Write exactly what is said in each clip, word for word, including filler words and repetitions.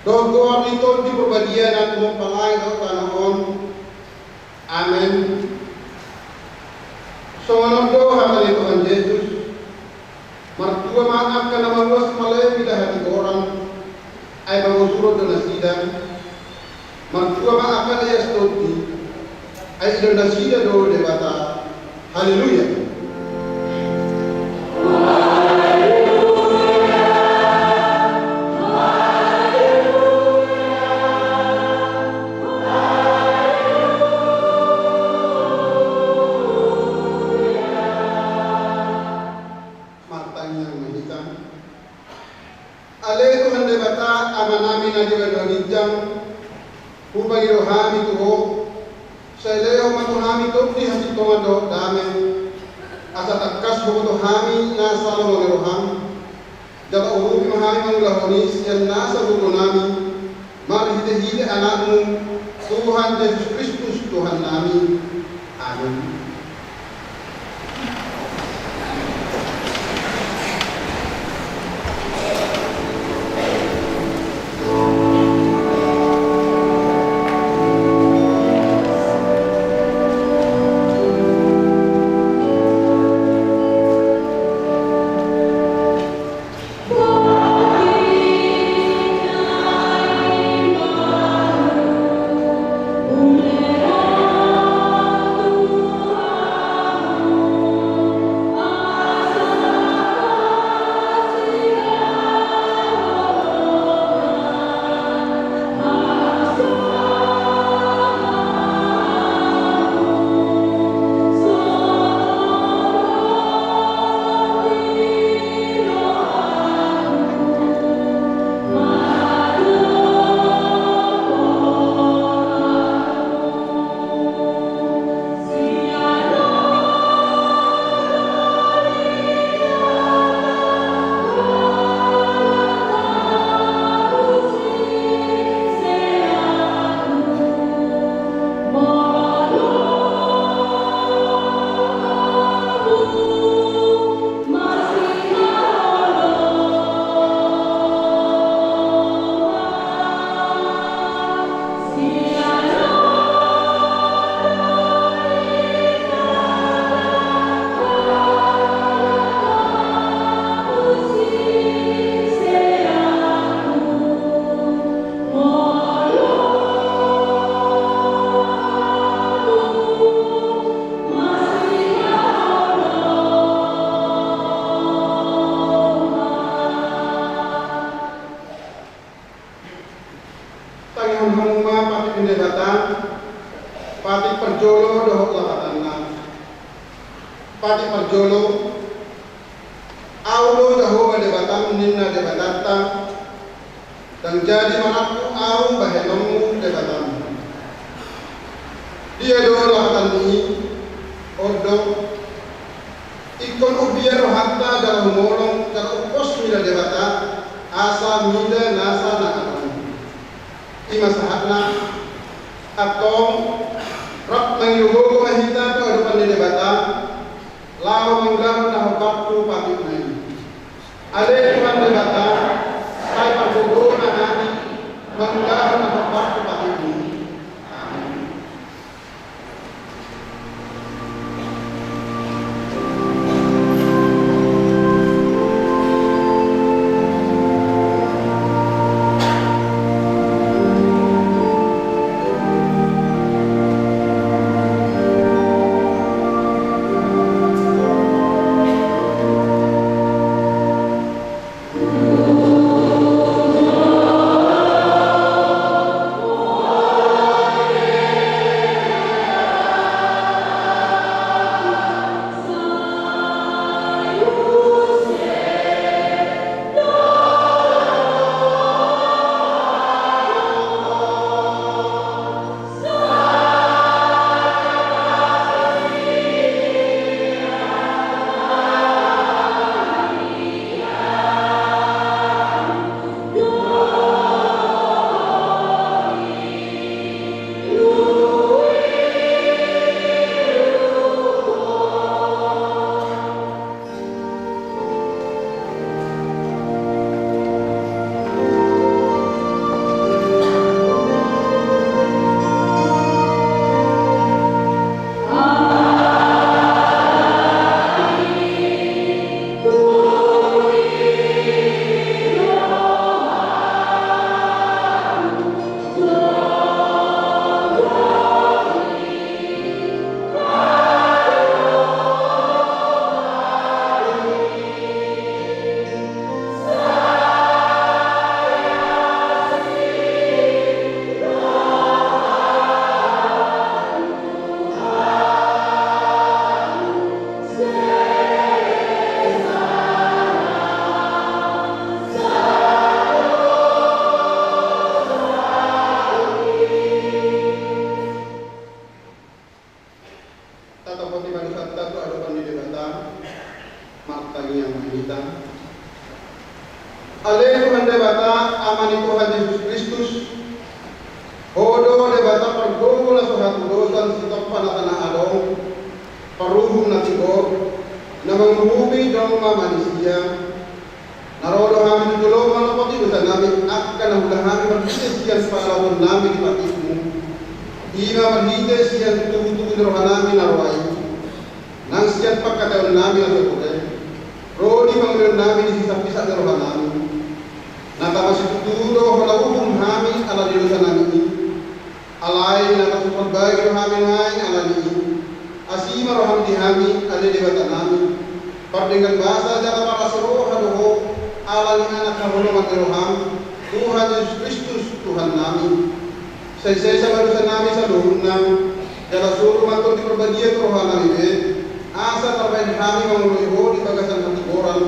Dohot goar ni Tondi Parbadia na tumompa langit dohot tano on. Amen. Songon on do hata ni Tuhan Jesus: Martua ma angka na maruas malepi na hatigoran, ai pangusuron do nasida. Martua ma angka na ias tondi, ai idaon nasida do Debata. Haleluya. Martangiang ma hita. Ale Tuhan Debata, Amanami na di banua ginjang, hupangido hami tu Ho, sai lehon ma tu hami tondi hasintongan dohot dame, asa tangkas huboto hami nasa lomo ni roham, jala urupi ma hami mangulahon i sian nasa gogonami, marhitehite Anakmu, Tuhan Jesus Kristus, Tuhannami. Amen. Tangihon hamu ma patik ni Debata, patik parjolo dohot lapatanna. Patik parjolo. Ahu do Jahowa Debatam, ninna Debatanta, ndang jadi manampu Ahu bahenonmu Debatam. Dia do lapatan ni i? On do: Ingkon umbia rohanta jala humolong jala umpos mida Debata, asa mida nasa na adong. I ma sahatna. Antong, rap mangido gogo ma hita tu adopan ni Debata, laho mangulahon na hombar tu patikna i. Ale Tuhan Debata, sai pargogoon ma hami mangulahon na hombar tu patikmu i. Amen. Ale Tuhan Debata, Ama ni Tuhan Jesus Kristus, Ho do Debata pargogo na so hatudosan, sitompa na tana adong, paruhum na tigor, na manguhumi jolma manisia. Na ro do hami tu jolomu manopoti dosanami, angka na huula hami marhite sian pangalaohonnami di patikmu. I ma marhite sian tubutubu ni rohanami na roa i, nang sian pangkataiononnami na so ture, ro di pangidoannami di hisaphisap ni rohanami. Na tama situtu do Ho na uhum hami ala ni dosanami i. Alai na tasuhon bagi do hami nuaeng ala ni i. Asi ma roham di hami, ale Debatanami. Pardenggan basa jala parasi roha do Ho, ala ni anak haholongan ni roham, Tuhan Jesus Kristus, Tuhannami. Sai sesa ma dosanami saluhutna, jala suru ma Tondi Parbadia tu rohanami be, asa tarbahen hami mangoloi Ho di bagasan hatigoran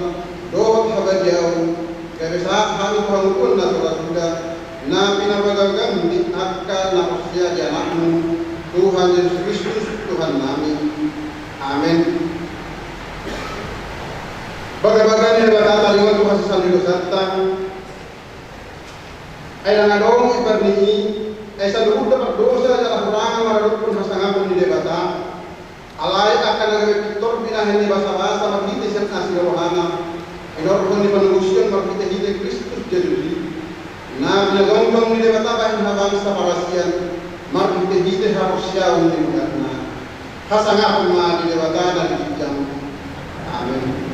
dohot habadiaon, gabe sahat hami tu hangoluan na so ra suda, na pinamagagan ni angka na porsea di Anakmu, Tuhan Jesus Kristus, Tuhannami. Amen. Bagabaga ni Debata taringot tu hasesaan ni dosanta. Ai ndang adong imbar ni i, ai saluhutna pardosa jala hurang maradophon hasangapon ni Debata. Alai angka na gabe pintor binahen ni basabasa marhite sian asi ni rohana, hinorhon ni panumbusion marhitehite Kristus Jesus i, na pinajongjong ni Debata bahen habangsa parasian marhitehite haporseaon ni mulakna. Hasangapon ma di Debata na di ginjang. Amen.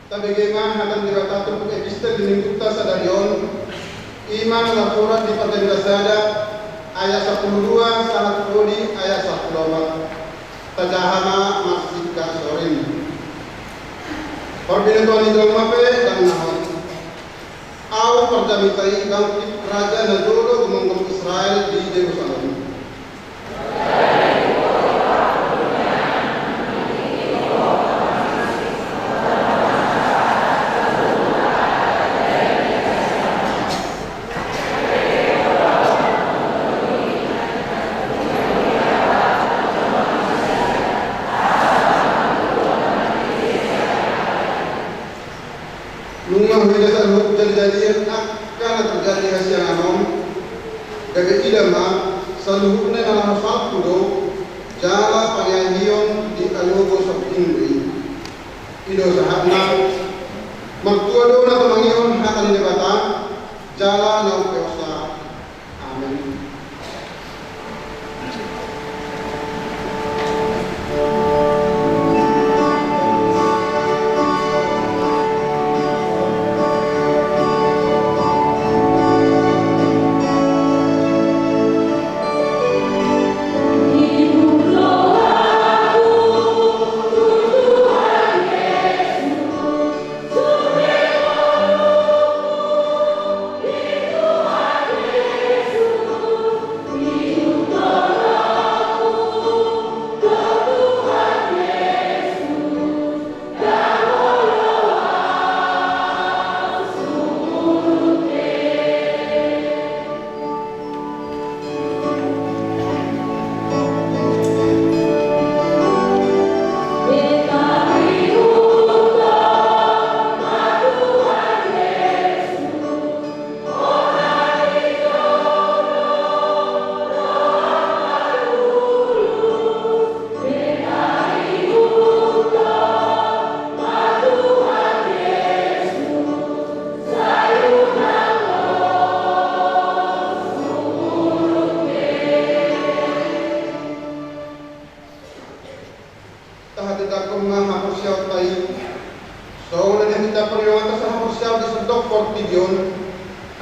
Tabege ma hata ni Debata turpuk epistel di minggunta sadari on, i ma na tersurat di Parjamita sada ayat sampulu dua sahat tu di ayat sampulu opat. Tajaha ma marsingkat soring. Parbinotoan ni jolma pe ndang na hot. Ahu parjamita i bangkit raja na jolo gomgom Israel di Jerusalem. Nunga huida saluhut jadijadian angka na terjadi hasiangan on, gabe ida ma, saluhutna na laho salpu do jala pangiahion di alogo Sabtu i. I do sahatna. Martua do na tumangihon hata ni Debata jala na umpeossa. Amen. Tahatindangkon ma haporseaonta i. Songon na nihatindangkon ni Debata sahaporseaon di sandok portibi on,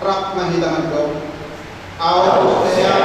rap ma hita mandok. Au hosea.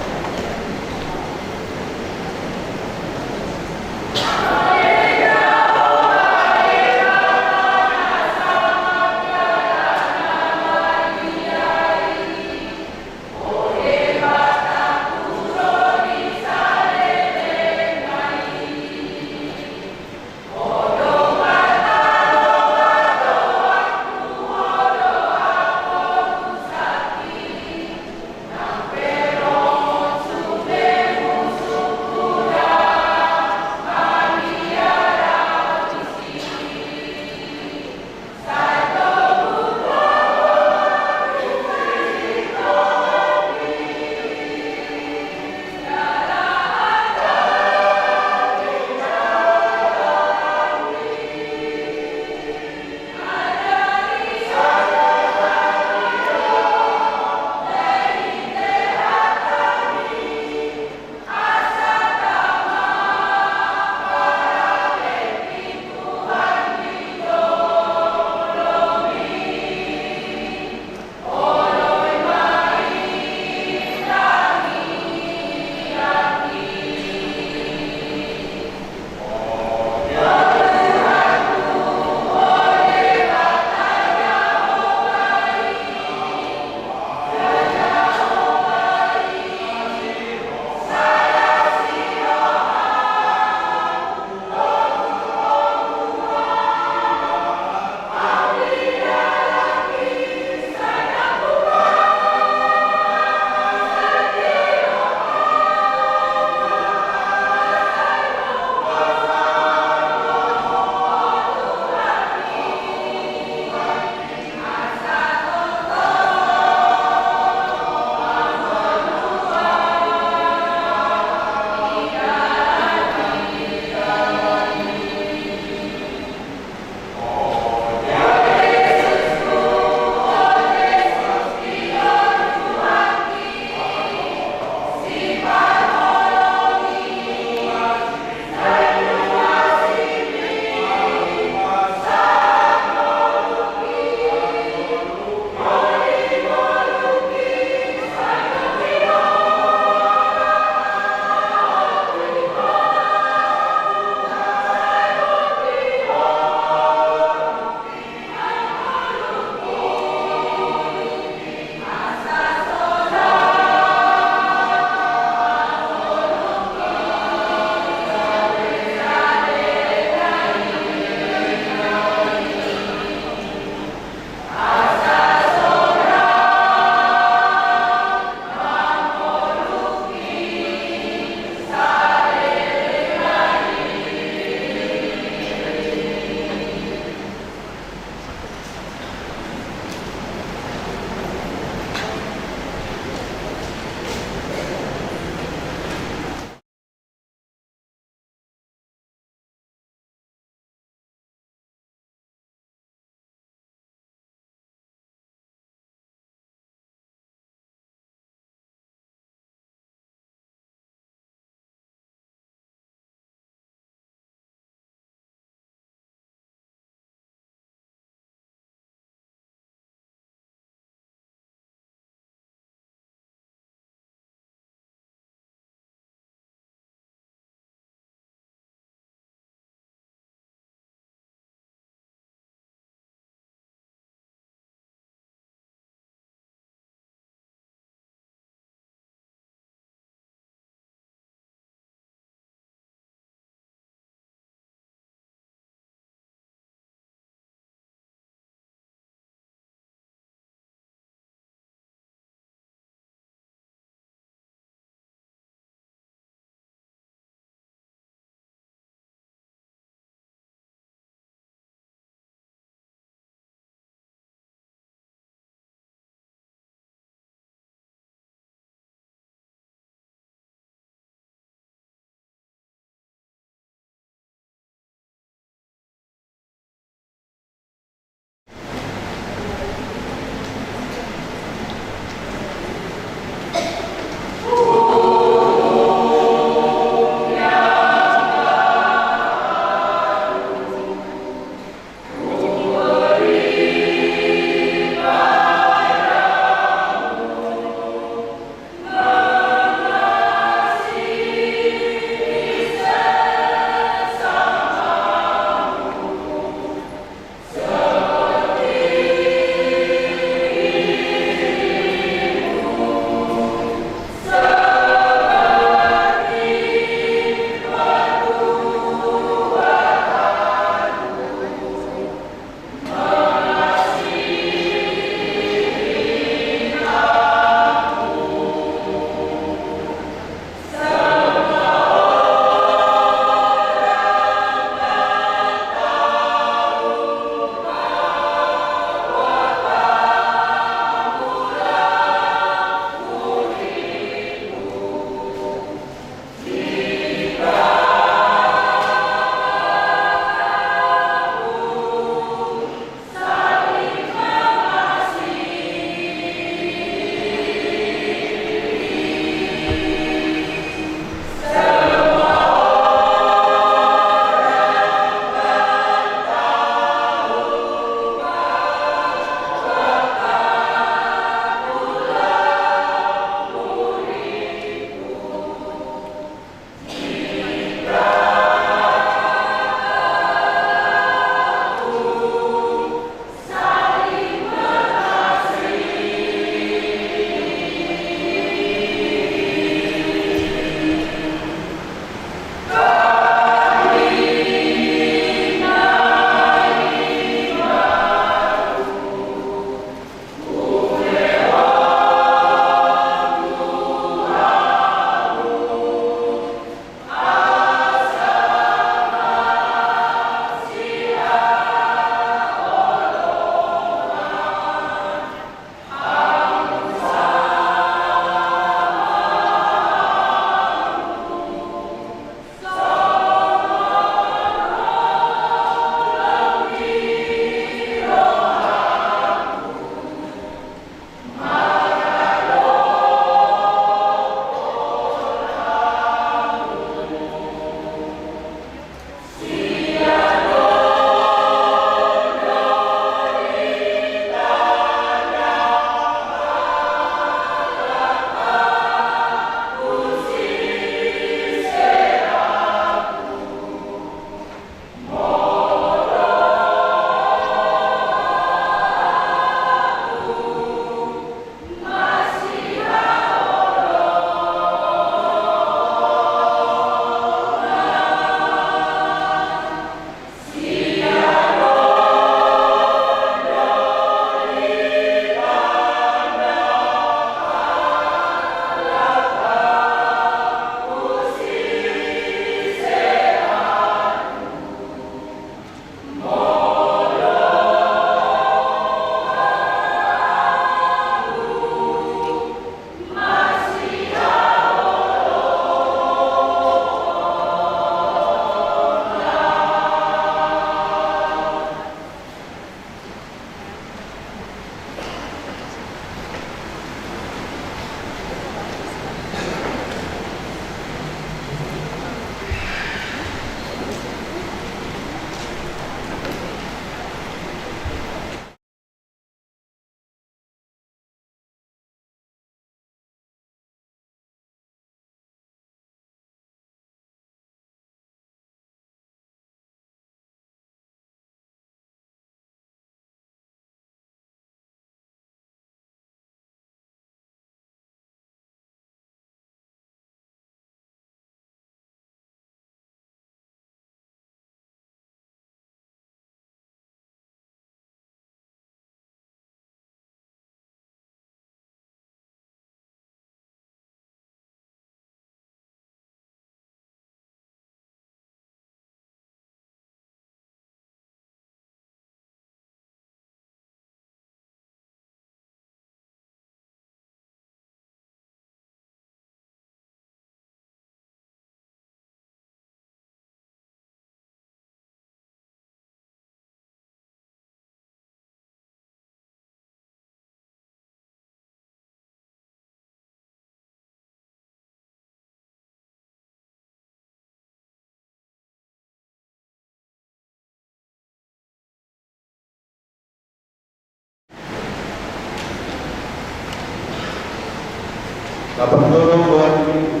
Apatolo buat di minggu.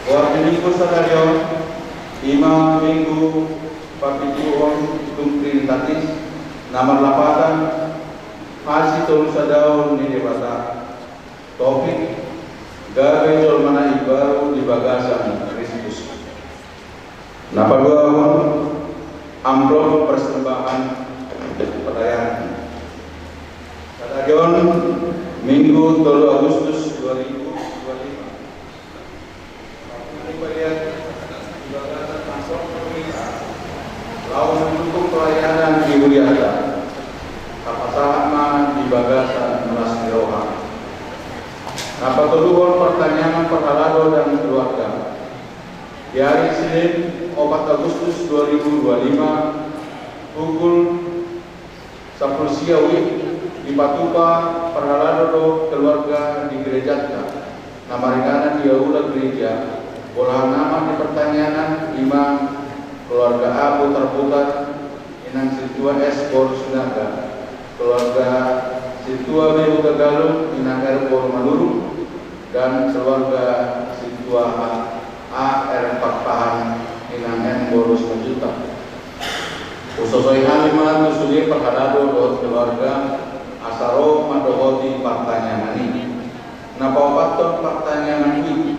Buat di minggu sadari on, ima minggu papituhon tung Trinitatis, na marlapatan hasitolusadaon ni Debata. Topik: Gabe jolma na imbaru di bagasan Kristus. Na paduahon, amplop persembahan pelayanan. Sadari on, Minggu tolu Agustus dua ribu dua puluh lima. Laos mendukung pelayanan di huria, tapasahat ma di bagasan las ni roha. Na patoluhon, partangiangan parhalado dan keluarga. Di ari Senin, opat Agustus dua ribu dua puluh lima, pukul sampulu sia WIB, dipatupa parhalado dohot keluarga di gerejanta na maringanan di Aula Gereja. Bolahan nama ni partangiangan ima keluarga A Botarbotar, inang sintua S boru Sinaga, keluarga sintua B Hutagalung, inang R boru Manurung, dan keluarga sintua A R Pakpahan, inang M boru Simanjuntak. Husosoi hami ma tu sude parhalado dohot keluarga asa ro mandohoti partangiangan i. Na paopathon, partangiangan WIB.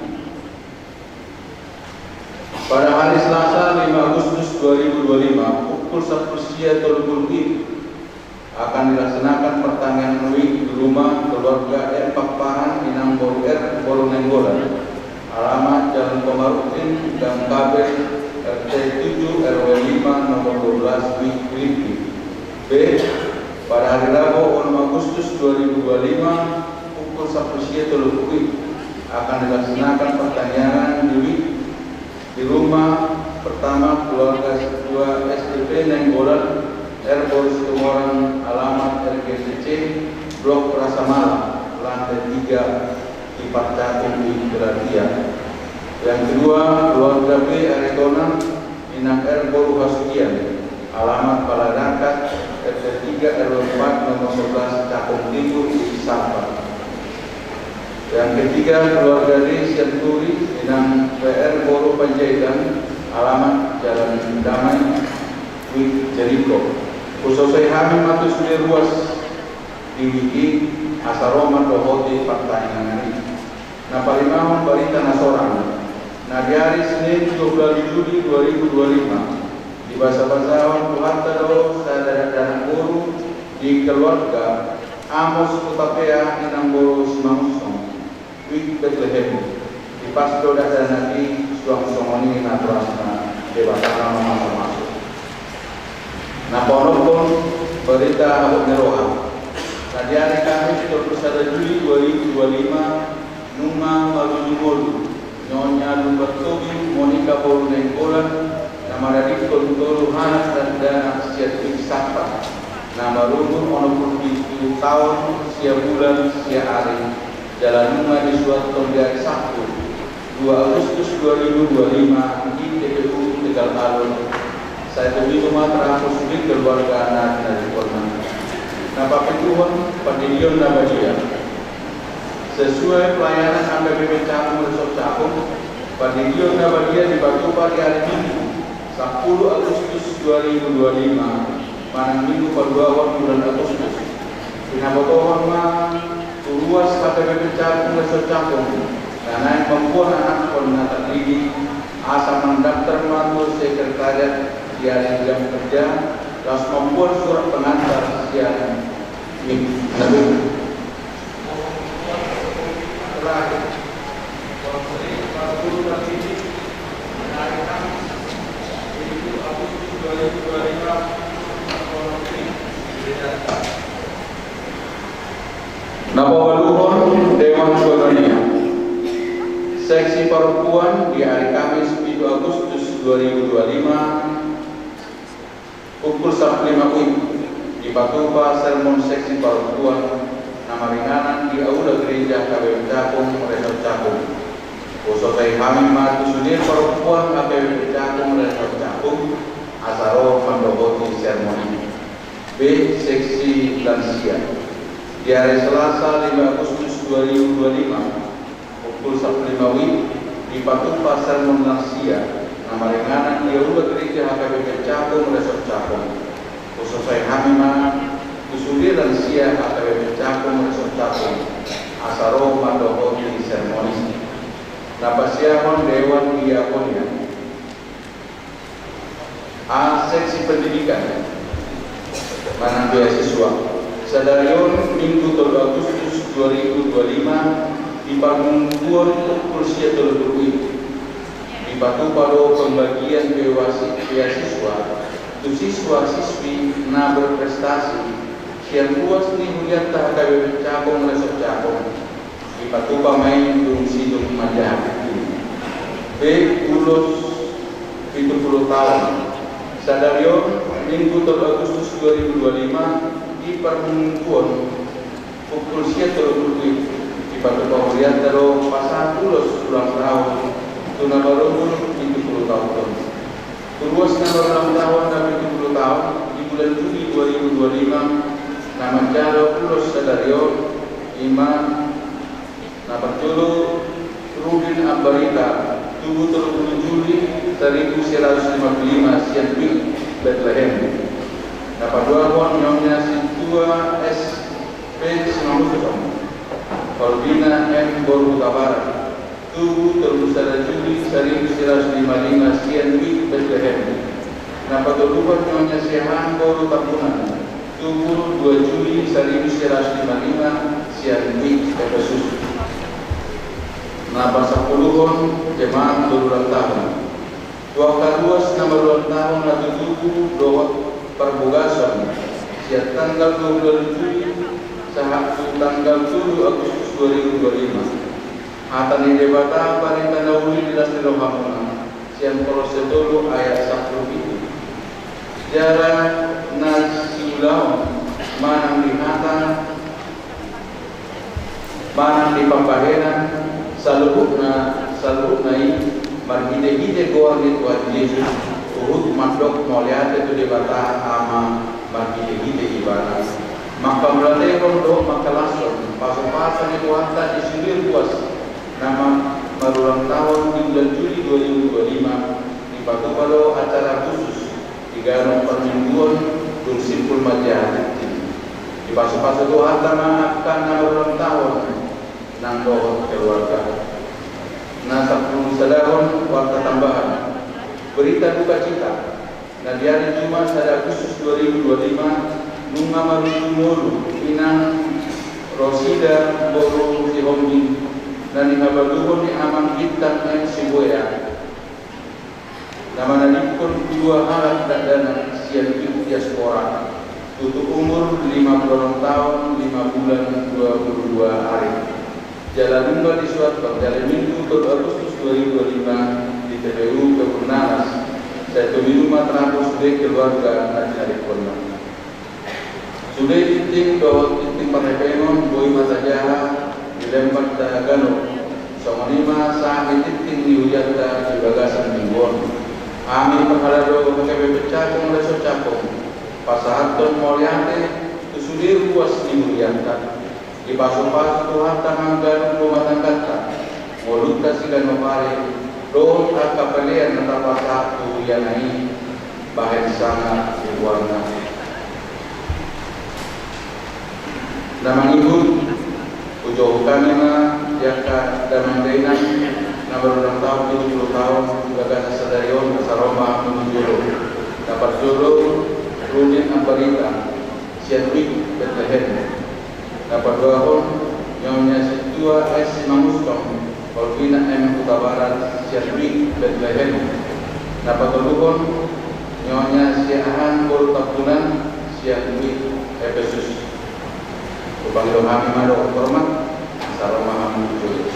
Pada hari Selasa, lima Agustus dua ribu dua puluh lima, pukul sampulu sia tolu pulu WIB, akan dilaksanakan partangiangan WIB di rumah keluarga M Pakpahan, inang boru R boru Nainggolan, alamat Jalan Komarudin, Gang Kabel, R T tujuh, R W lima, nomor dua belas, WIB Greenfield. B, pada hari Rabu, onom Agustus dua ribu dua puluh lima, pukul sampulu sia tolu pulu WIB, akan dilaksanakan partangiangan di WIB di rumah pertama keluarga sintua S T P Nainggolan, R boru Situmorang, alamat R G T C, Blok Prasamala, lantai tiga, Tipat Cakung di Galatia. Yang kedua, keluarga B Aritonang, inang R boru Hasugian, alamat Paladangkat, R T tiga R W empat nomor sebelas, Cakung Timur, di Sampang. Yang ketiga, keluarga D Sianturi, inang P R boru Panjaitan, alamat Jalan Damai, WIB Jeriko. Husosoi hami ma tu sude ruas di WIB i asa ro mandohoti partangiangan i. Na palimahon, barita na sorang. Na di ari Senin, dua pulu ualu Juli dua ribu dua pulu lima, dibasabasahon Tuhanta do sada dakdanak boru di keluarga Amos Hutapea, inang boru Simangunsong, WIB Betlehem. Dipas do dakdanak i, suang songon i natorasna, Debata na mamasumasu. Na paonomhon, barita habot ni roha. Na di ari Kamis, dua pulu sada Juli dua ribu dua pulu lima, nunga marujung ngolu Nyonya Lumban Tobing Monika boru Nainggolan, na manadingkon tolu anak dakdanak sian WIB Sampang, na marumur onom pulu pitu taon, sia bulan, sia ari, jala nunga disuathon di ari Sabtu, dua Agustus dua ribu dua pulu lima, di T P U Tegal Alun. Sai tu i ma terapus di keluarga na tinadingkonna. Na papituhon, pandidion na badia. Sesuai pelayanan A K B P Cakung Resort Cakung, pandidion na badia dipatupa di ari Minggu, sampulu Agustus dua ribu dua pulu lima, manang Minggu paduahon bulan Agustus. Pinabotohon ma tu ruas A K B P Cakung Resort Cakung, na naeng mamboan anakhon na tardidik, asa mandaftar ma tu sekretariat di ari jam kerja, laos mamboan surat pengantar sian WIB. Na paualuhon, Dewan Koinonia. Seksi parompuan di ari Kamis, pitu Agustus dua ribu dua puluh lima, pukul sampulu lima WIB, dipatupa sermon seksi parompuan na maringanan di Aula Gereja K B P Cakung Resort Cakung. Husosoi hami ma tu sude parompuan K B P Cakung Resort Cakung asa ro mandohoti sermon i. B, seksi lansia. Di ari Selasa, lima Agustus dua ribu dua lima, pukul sampulu lima wib, dipatupa sermon lansia na maringanan Ia Ula Gereja H K B P Cakung Resort Cakung. Husurvei hami ma tu sude lansia H K B P Cakung Resort Cakung asa ro mandohoti sermon i. Na pasiahon dewan diakonia. A, seksi pendidikan manang beasiswa. Sadari on, Minggu tolu Agustus dua ribu dua lima, di parmingguon pukul sia tolu pulu wib, dipatupa do pembagian beasi-, beasiswa tu siswa-siswi na berprestasi sian ruas ni hurianta H K B P Cakung Resort Cakung. Dipatupa ma i dung sidung manjaha tingki. B, ulos pitu pulu taon. Sadari on, Minggu tolu Agustus dua ribu dua lima, di parmingguon pukul sia tolu pulu wib, dipatupa hurianta do pasahat ulos ulang taon tu na marumur pitu pulu taon on. Tu ruas na marulang taon na pitu pulu taon, di bulan Juli dua ribu dua lima, na manjalo ulos sadari on, i ma na parjolo Rudin Ambarita, tubu tolu pulu Juli saribu sia ratus lima pulu lima, sian Wijk, Betlehem. Na paduahon, Nyonya Sintua S P Simangunsong, Kolbina M boru Hutabarat, tubu tolu pulu sada Juli saribu sia ratus lima pulu lima, sian Wijk, Betlehem. Na patoluhon, Nyonya Siahaan boru Tambunan, tubu dua Juli saribu sia ratus lima pulu lima, sian Wijk, Epesus. Na pasampuluhon, jemaat berulang tahun. Tu angka ruas na marulang tahun na tutubu dohot parbogason, sian tanggal dua pulu Juli sahat tu tanggal tolu Agustus dua ribu dua lima. Hata ni Debata, barita na uli di las ni rohamuna, sian Kolosse tolu ayat sampulu pitu. Jala na siulaon manang di hata manang di pambahenan, saluhutna, saluhutna i marhitehite goar ni Tuhan Jesus, huhut mandok mauliate tu Debata Ama marhitehite Ibana. Mangkamauliatehon dohot mangkalashon pasupasu ni Tuhanta di sude ruas na ma-, marulang tahun di bulan Juli dua ribu dua lima, dipatupa do acara khusus di ganup parmingguon dung simpul manjaha tingki. Dipasupasu Tuhanta ma angka na marulang tahun nang dohot keluarga. Na sampulu sadahon, warta tambahan. Berita duka cita. Na di ari Jumat sada Agustus dua ribu dua lima, nunga marujung ngolu inang Rosida boru Sihombing, na nihabaluhon ni Amang Bintang M Sibuea, na manadingkon dua halak dakdanak sian Wijk diaspora, tutu umur lima pulu onom taon, lima bulan, dua pulu dua ari. Jala nunga disuathon di ari Minggu tolu Agustus dua ribu dua lima di T P U Kebun Nanas, sai tumiru ma terakhir sude keluarga na tinadingkonna. Sude tingting dohot tingting parhepengon boi ma tajaha di lembanta ganup. Songon i ma sahat ni tingting ni hurianta di bagasan minggu on. Hami parhalado H K B P Cakung Resort Cakung pasahathon mauliate tu sude ruas ni hurianta. Dipasupasu Tuhanta ma ganup rumah tangganta, ngolunta siganup ari, dohot angka pelean na tapasahat tu huriana i, bahen sanga di goarna. Na mangihut, hujou hami ma di angka damang dainang na marulang tahun pitu pulu tahun di bagasan sadari on, asa ro ma hamu tu jolo. Na parjolo, Rudin Ambarita, sian Wijk, Betlehem. Na paduahon, Nyonya Sintua S Simangunsong, Kolbina M Hutabarat, sian Wijk, Betlehem. Na patoluhon, Nyonya Siahaan boru Tambunan, sian Wijk, Epesus. Hupangido hami ma dohot hormat, asa ro ma hamu tu jolo.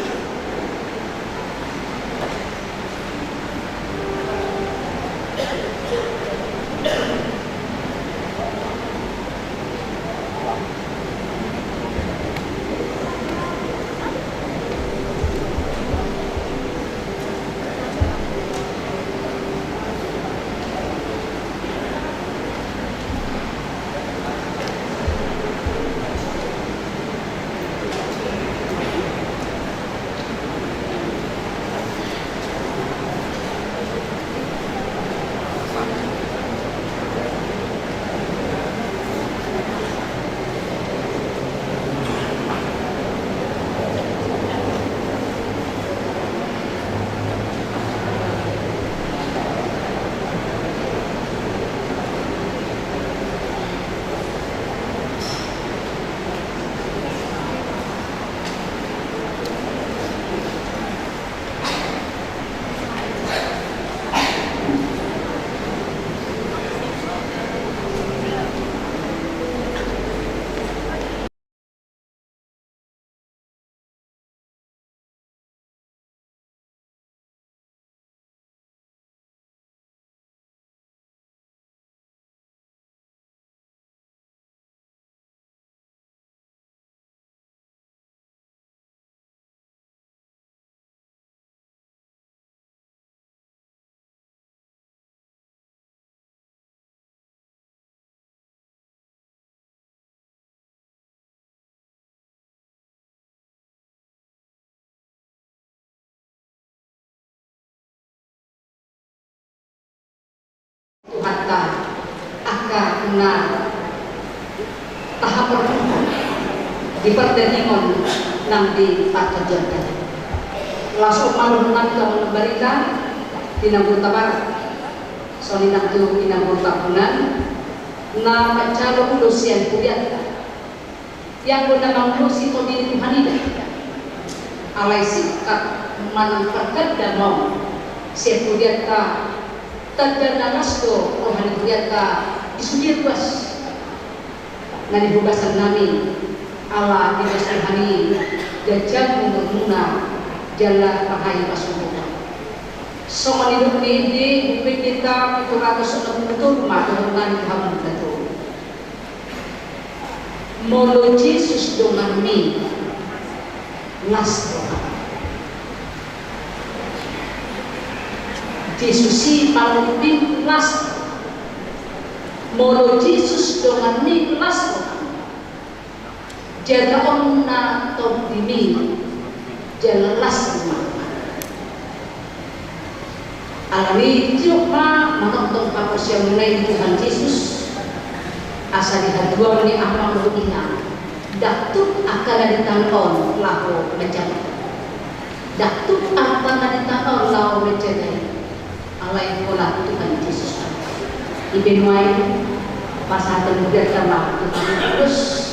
angka na tahaporluhon di pardalanan nang di partondion. Laos on ma dohononnami tu Amang Nambarita di Nahuta Barat, songon i nang tu Nahuta Ponaan, na manjalo ulos sian huria ta. Ia anggo na mangulosi Tondi ni Tuhan i da. Alai singkat manang parganda ma on sian hurianta, tanda na las do roha ni hurianta di sude ruas na nihubasan nami. Ala dibahen Tuhan i ganjang umurmuna jala pahansit pasupasu. Songon nidok ni ende, buku Ende ta pitu ratus onom pulu tolu ma dohononnami tu hamu na tubu. Molo Jesus donganmi, las do. Jesus i pangulumi, las. Molo Jesus donganmi, las do. Jagaon ma tondimi, jala las ma. Alani i, tiop ma manongtong haporseaonmuna i di Tuhan Jesus, asa di hatuaon ni Ama dohot Ina, ndang tuk angka na di tano on laho manjaga. Ndang tuk angka na di tano on laho manjaga i. Alai holan Tuhan Jesus. Di banua i, pasahaton hurianta ma tu Tuhan Jesus.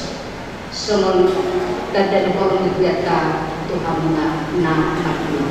Songon tanda ni holong ni hurianta tu hamuna na marguna.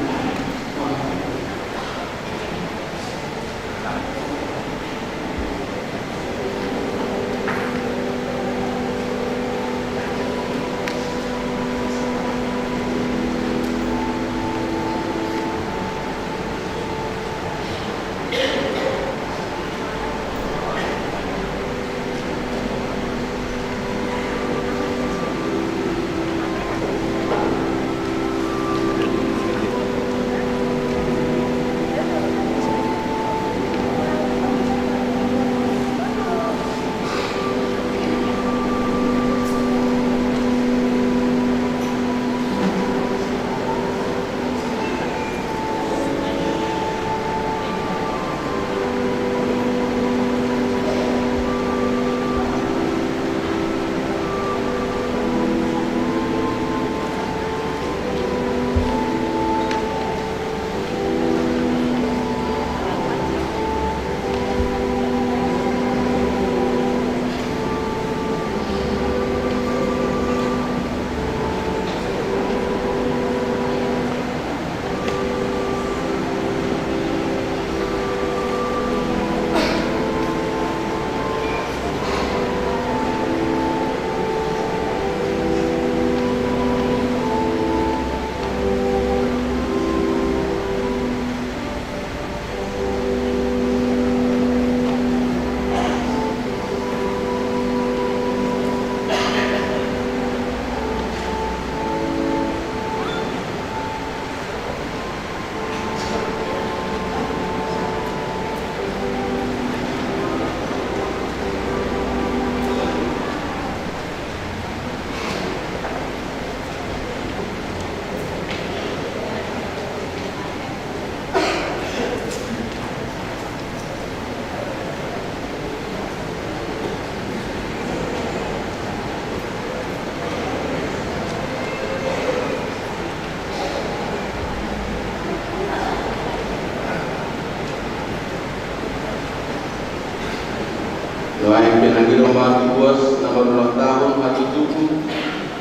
Nuaeng pe nang i ro ma tu boas na marulang tahun hatutubu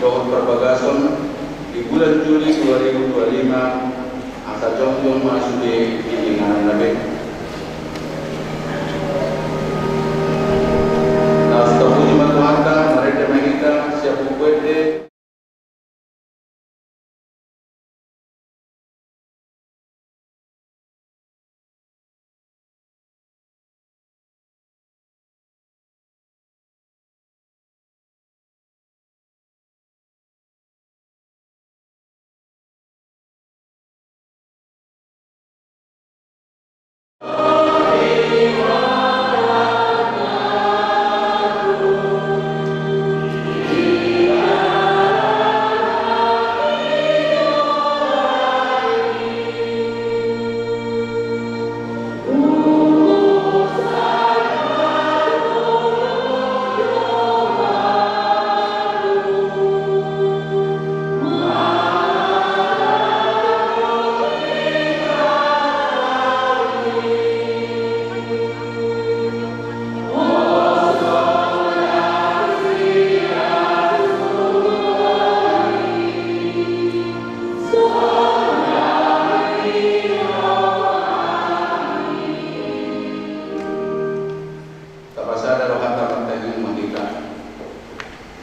dohot parbagason di bulan Juli dua ribu dua lima, asa jongjong ma sude di inganan na be. Laos tapuji ma Tuhanta, marende ma hita sian Buku Ende.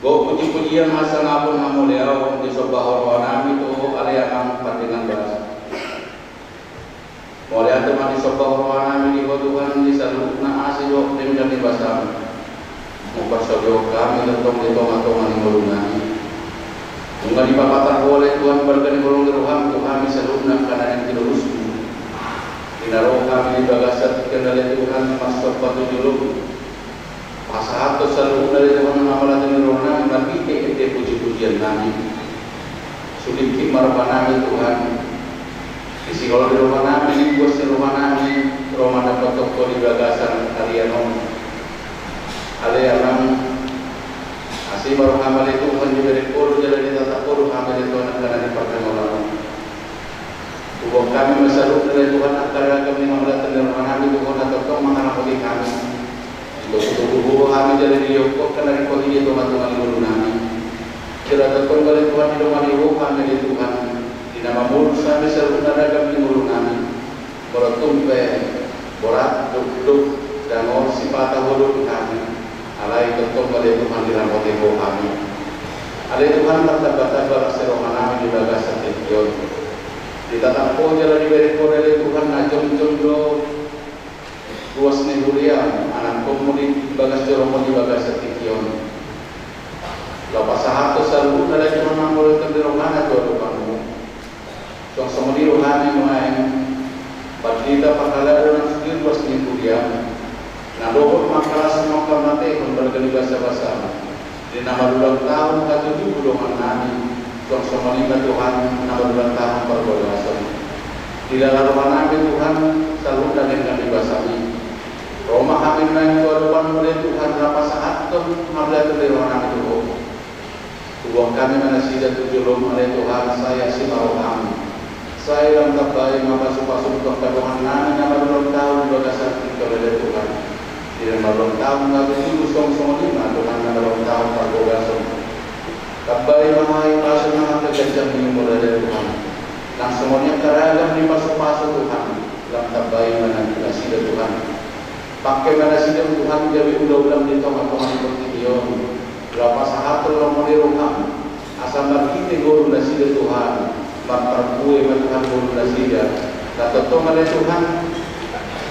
Gok puji-pujian hasangapon hamuliaon disomba Ho rohanami tu Ho ale Amang pardenggan basa. Mauliate ma disomba Ho rohanami di Ho Tuhan di saluhutna asi dohot denggan ni basam. Mangkorhon hami tongtong di tonga-tonga ni ngolunami. Nunga dipapatar Ho ale Tuhan balga ni holong ni roham tu hami saluhutna angka na naeng tilolusmu. Di na ro hami di bagasan tingki on ale Tuhan marsomba tu jolom. Pasahathon saluhutna ale Tuhan na mauliate ni rohanami marhite ende puji-pujiannami. Sudingkit ma rohanami Tuhan. Disi holong ni rohanami, dibuas ni rohanami, ro mandapothon Ho di bagasan harian on. Ale Amang, asi ma roham ale Tuhan dibereng Ho do jala ditatap Ho do hami ale Tuhan angka na di parngoluon on. Huboan hami ma saluhutna ale Tuhan angka ragam ni mauliate ni rohanami tu Ho na tongtong mangaramoti hami. Ditogu-togu Ho hami jala diihuthon Ho angka na ringkot i di tonga-tonga ni ngolunami. Jala tongtong ale Tuhan didongani Ho hami ale Tuhan. Di na mamolus hami saluhutna ragam ni ngolunami. Molo tung pe borat, dokdok, dangol, sipata Ho do di hami. Alai tongtong ale Tuhan diramoti Ho hami. Ale Tuhan martamba-tamba las ni rohanami di bagasan tingki on. Ditatap Ho jala dibereng Ho ale Tuhan na jongjong do ruas ni huriam, anakkonmu di bagas jolom on di bagasan tingki on. Laho pasahathon saluhutna ale Tuhan na mauliate ni rohana tu adopanmu. Suang songon i do hami nuaeng, pandita parhalado nang sude ruas ni huriam, na dohot mangkalas mangkamatehon balga ni basa-basam. Di na marulang tahun hatutubu dongannami, suang songon i ma Tuhan na marulang tahun parbagason. Dilala rohanami Tuhan, saluhutna denggan ni basam i. Ro ma hami nuaeng tu adopanmu ale Tuhan, laho pasahathon mauliate ni rohanami tu Ho. Huboan hami ma nasida tu jolom ale Tuhan, sai asi ma roham. Sai lam tambai ma pasu-pasum tu angka dongannami na marulang tahun di bagasan tingki on ale Tuhan. Di na marulang tahun hatutubu suang songon i ma Tuhan na marulang tahun parbagason. Tambai ma hahipason nang angka ganjang ni umur ale Tuhan. Nang songon i angka ragam ni pasu-pasu Tuhan. Lam tambai ma nasida Tuhan. Pangke ma nasida Tuhan gabe ula-ulam di tonga-tonga ni portibi on. Laho pasahathon lomo ni roham. Asa marhite ngolu nasida Tuhan, marparbue ma Tuhan ngolu nasida. Na tongtong ale Tuhan,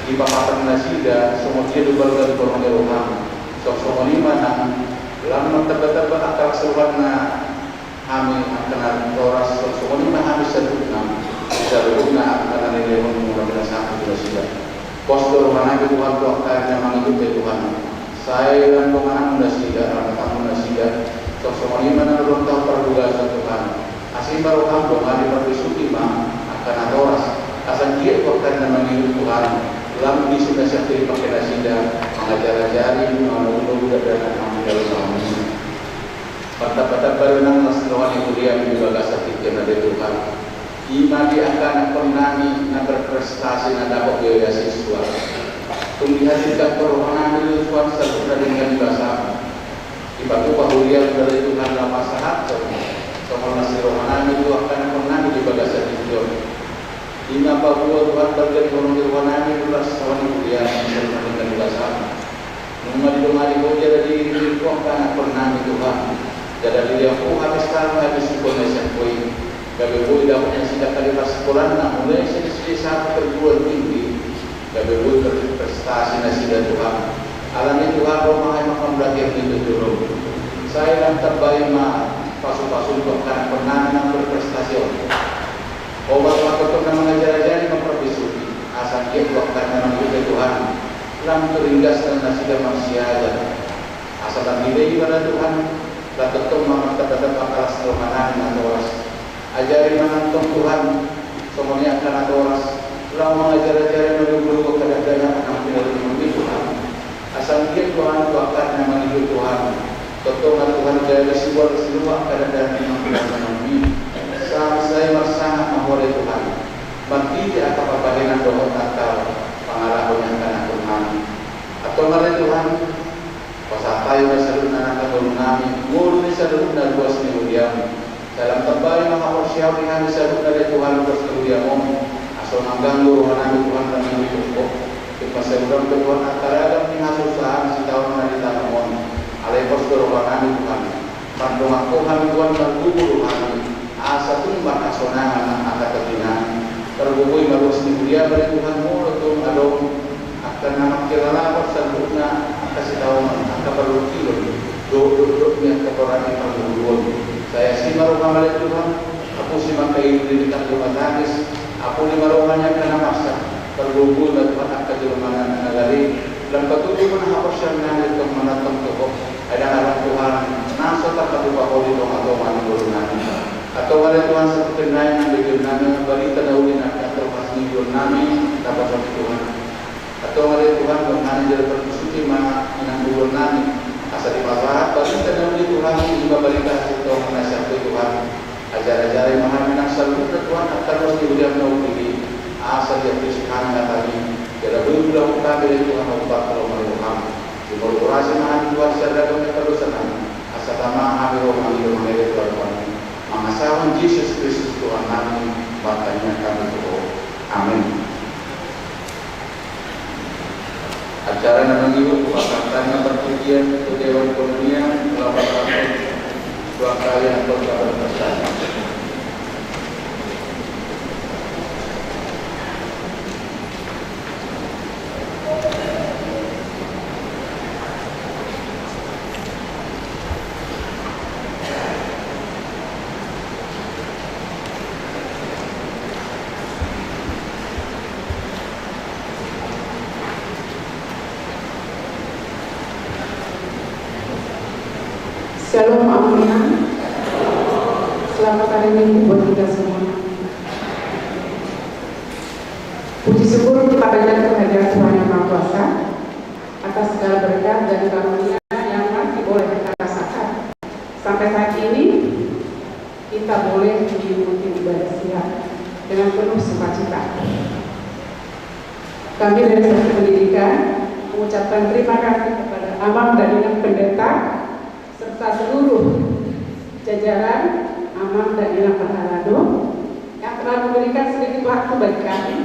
dipapatar nasida songon dia do balga ni holong ni roham. Suang songon i ma nang lam martamba-tamba angka las ni rohana hami angka natoras, suang songon i ma hami saluhutna, saluhutna angka na nilehonmu na pinasahat tu nasida. Pos do rohanami Tuhan tu angka na mangihuthon Tuhan. Sai lam dongananmu nasida, rahmatanmu nasida, suang songon i ma na marulang tahun parbagason Tuhan. Asi ma roham dongani, parbisuhi ma angka natoras. Asa anggiat tu angka na mangihut Tuhan, lam disi nasida dipangke nasida, mangajar-ajari, manogu-nogu dakdanak nang di dalan roham. Martamba-tamba do nang las ni roha ni huriam di bagasan tingki on ale Tuhan. I ma di angka anakkonnami na berprestasi na dapot beasiswa. Tung dihadirhon rohanami do Tuhan saluhutna denggan ni basam. Dipatupa huriam ale Tuhan laho pasahathon songon las ni rohanami tu angka anakkonnami di bagasan tingki on. I ma paboa Tuhan balga ni holong ni rohanami do las roha ni huriam saluhutna denggan ni basam. Nunga didongani Ho jala diiring-iring Ho angka anakkonnami Tuhan. Jala dilehon Ho hapestaan, habisuhon na sian Ho i. Gabe boi dapot nasida angka di parsikolaan na mulai sian S D satu perguruan tinggi. Gabe boi berprestasi nasida Tuhan. Alani i Tuhan, ro ma hami manghamauliatehon i tu jolom. Sai lam tambai ma pasu-pasum tu angka anakkonnami na berprestasi on. Obat ma tongtong na mangajar-ajari, mangparbisuhi, asa anggiat tu angka na mangihut Tuhan, lam turinggas nasida marsiajar. Asa lam dilehon ibana Tuhan, lam tongtong ma martamba-tamba angka las ni rohanami natoras. Ajari ma nang tong Tuhan, songon i angka natoras, laho mangajar-ajari, manogu-nogu angka dakdanak nang pinarunduhonmi Tuhan. Asa anggiat Tuhan tu angka na mangihut Tuhan. Tongtong ma Tuhan gabe siboan sinuan angka dakdanak nang pinarunduhonmi. Sai marsangap ma Ho ale Tuhan. Marhite angka pambahenan dohot angka pangalaho ni angka anakkonnami. Antong ale Tuhan, pasahat hami ma saluhutna angka ngolunami, ngolu ni saluhutna ruas ni huriam. Sai lam tambai ma haporseaon ni hami saluhutna ale Tuhan, ruas ni huriam on. Asa unang ganggu rohanami Tuhan, lam mangihut Ho. Tung mansai godang pe Tuhan angka ragam ni hasusaan sitaonon na di tano on. Alai pos do rohanami Tuhan. Donganhon hami Tuhan, margogo do hami asa tung marhasonangan angka tondi nami. Targogoi ma ruas ni huria, bere Tuhan, molo tung adong angka na mangkilalahon saluhutna angka sitaonon, angka parungkilon dohot dokdok ni angka porak ni parngoluon. Sai asi ma roham ale Tuhan, apusi ma angka ilu-ilu ni tangis, apuli ma roha ni angka na marsak, targogoi ma Tuhan angka jolma na gale. Lam patudu ma haporseaon nami tong manatong tu Ho. Ai ndang adong Tuhan na so tarpatupa Ho di tonga-tonga ni ngolu nami. Antong ale Tuhan, saluhutna nang begeon nami barita na uli na pinatupa ni ngolu nami, na pasombu Tuhan. Antong ale Tuhan, dohot nang jala parsusuti ma inang ulaon nami, asa dipasahat barita na uli Tuhan, i ma barita hasintongan na sian Ho Tuhan. Ajar-ajari ma hami nang saluhutna Tuhan, angka ruas ni huriam na uli i, asa diampuni hami na hami, jala boi bulahon hami ale Tuhan, ompat puluh lima ribu hami. Jumolo urasi ma hami Tuhan sian ragam ni angka dosa nami, asa tama hami ro mangido mangele tu Ho Tuhan. Mangasahon Jesus Kristus Tuhan nami, martangiang hami tu Ho. Amin. Acara na mangihut pasahaton parpujian tu Dewan Koinonia, lawan pasahaton dua kali angkon kabar. Shalom, amang inang. Selamat hari Minggu buat kita semua. Puji syukur kita panjatkan kehadirat Tuhan Yang Maha Kuasa atas segala berkat dan karunia yang masih boleh kita rasakan sampai saat ini. Kita boleh mengikuti ibadah siang dengan penuh sukacita. Kami dari Seksi Pendidikan mengucapkan terima kasih kepada Amang dan Inang Pendeta serta seluruh jajaran Amang dan Inang Parhalado yang telah memberikan sedikit waktu bagi kami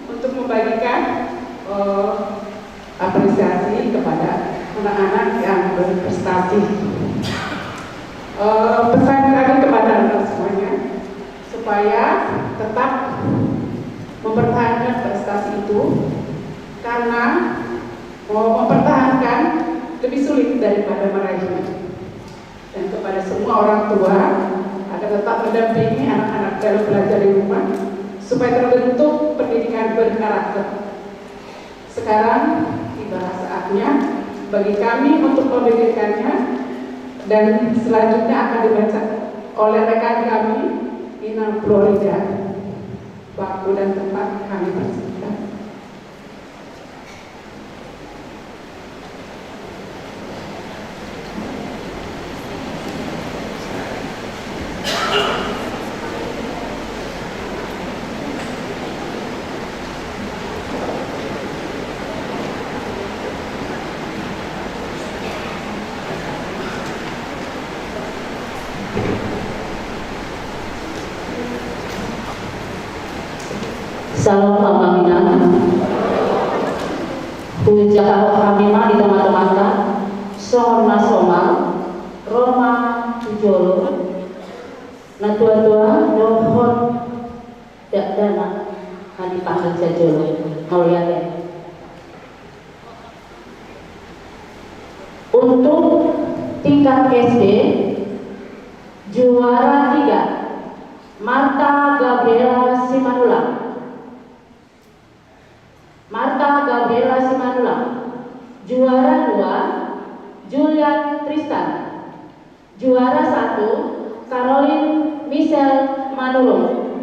untuk membagikan, eh, apresiasi kepada anak-anak yang berprestasi. Eh, pesan kami kepada anak semuanya, supaya tetap mempertahankan prestasi itu, karena, eh, mempertahankan lebih sulit daripada meraihnya. Dan kepada semua orang tua, agar tetap mendampingi anak-anak dalam belajar di rumah, supaya terbentuk pendidikan berkarakter. Sekarang tibalah saatnya bagi kami untuk memikirkannya, dan selanjutnya akan dibaca oleh rekan kami, Inang Florida. Waktu dan tempat kami persilakan. Shalom, amang inang. Hujahahon hami ma di tonga-tonganta songon na somal, ro ma tu jolo, natuatua dohot dakdanak na di panggung sian jolo. Mauliate. Untuk tingkat S D, juara tiga, Marta Gabriela Simanullang. Marta Gabriela Simanullang. Juara dua, Julian Tristan. Juara satu, Caroline Michelle Manurung.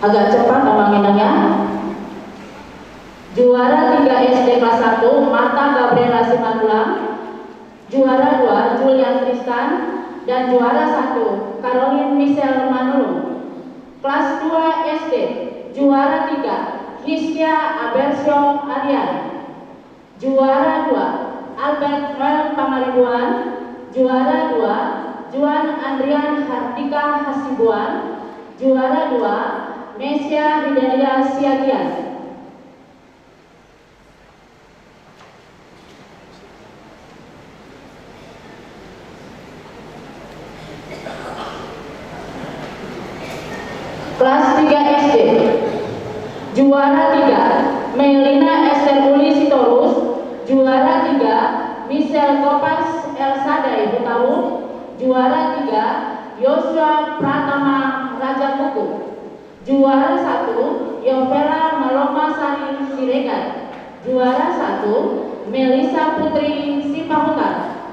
Agak cepat, amang inang, ya. Juara tiga S D kelas satu, Marta Gabriela Simanullang. Juara dua, Julian Tristan. Dan juara satu, Caroline Michelle Manurung. Kelas dua S D, juara tiga, Hiskia Abersio Aryan. Juara dua, Albert Noel Pangaribuan. Juara dua, Juan Andrian Hardika Hasibuan. Juara dua, Mesia Hidaria Siagian. Juara tiga, Melina Esther Uli Sitorus. Juara tiga, Michelle Kopas Elsadai Hutauruk. Juara tiga, Yosua Pratama Rajakuku. Juara satu, Yovela Malomasari Siregar. Juara satu, Melisa Putri Sipahutar.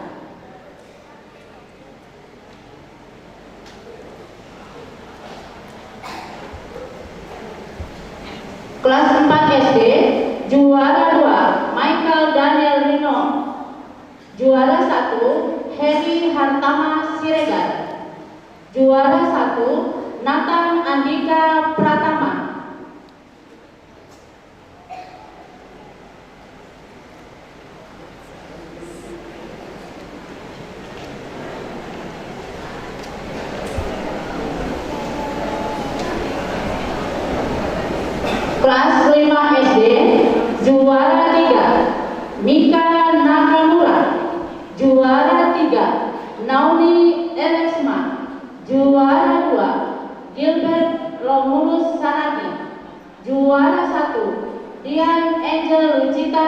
Kelas empat S D, juara dua, Michael Daniel Rino. Juara satu, Heri Hartama Siregar. Juara satu, Nathan Andika Pratama. Kelas lima S D, juara tiga, Mika Nakamura. Juara tiga, Naomi Elesma. Juara dua, Gilbert Romulus Saragi. Juara satu, Dian Angel Lucita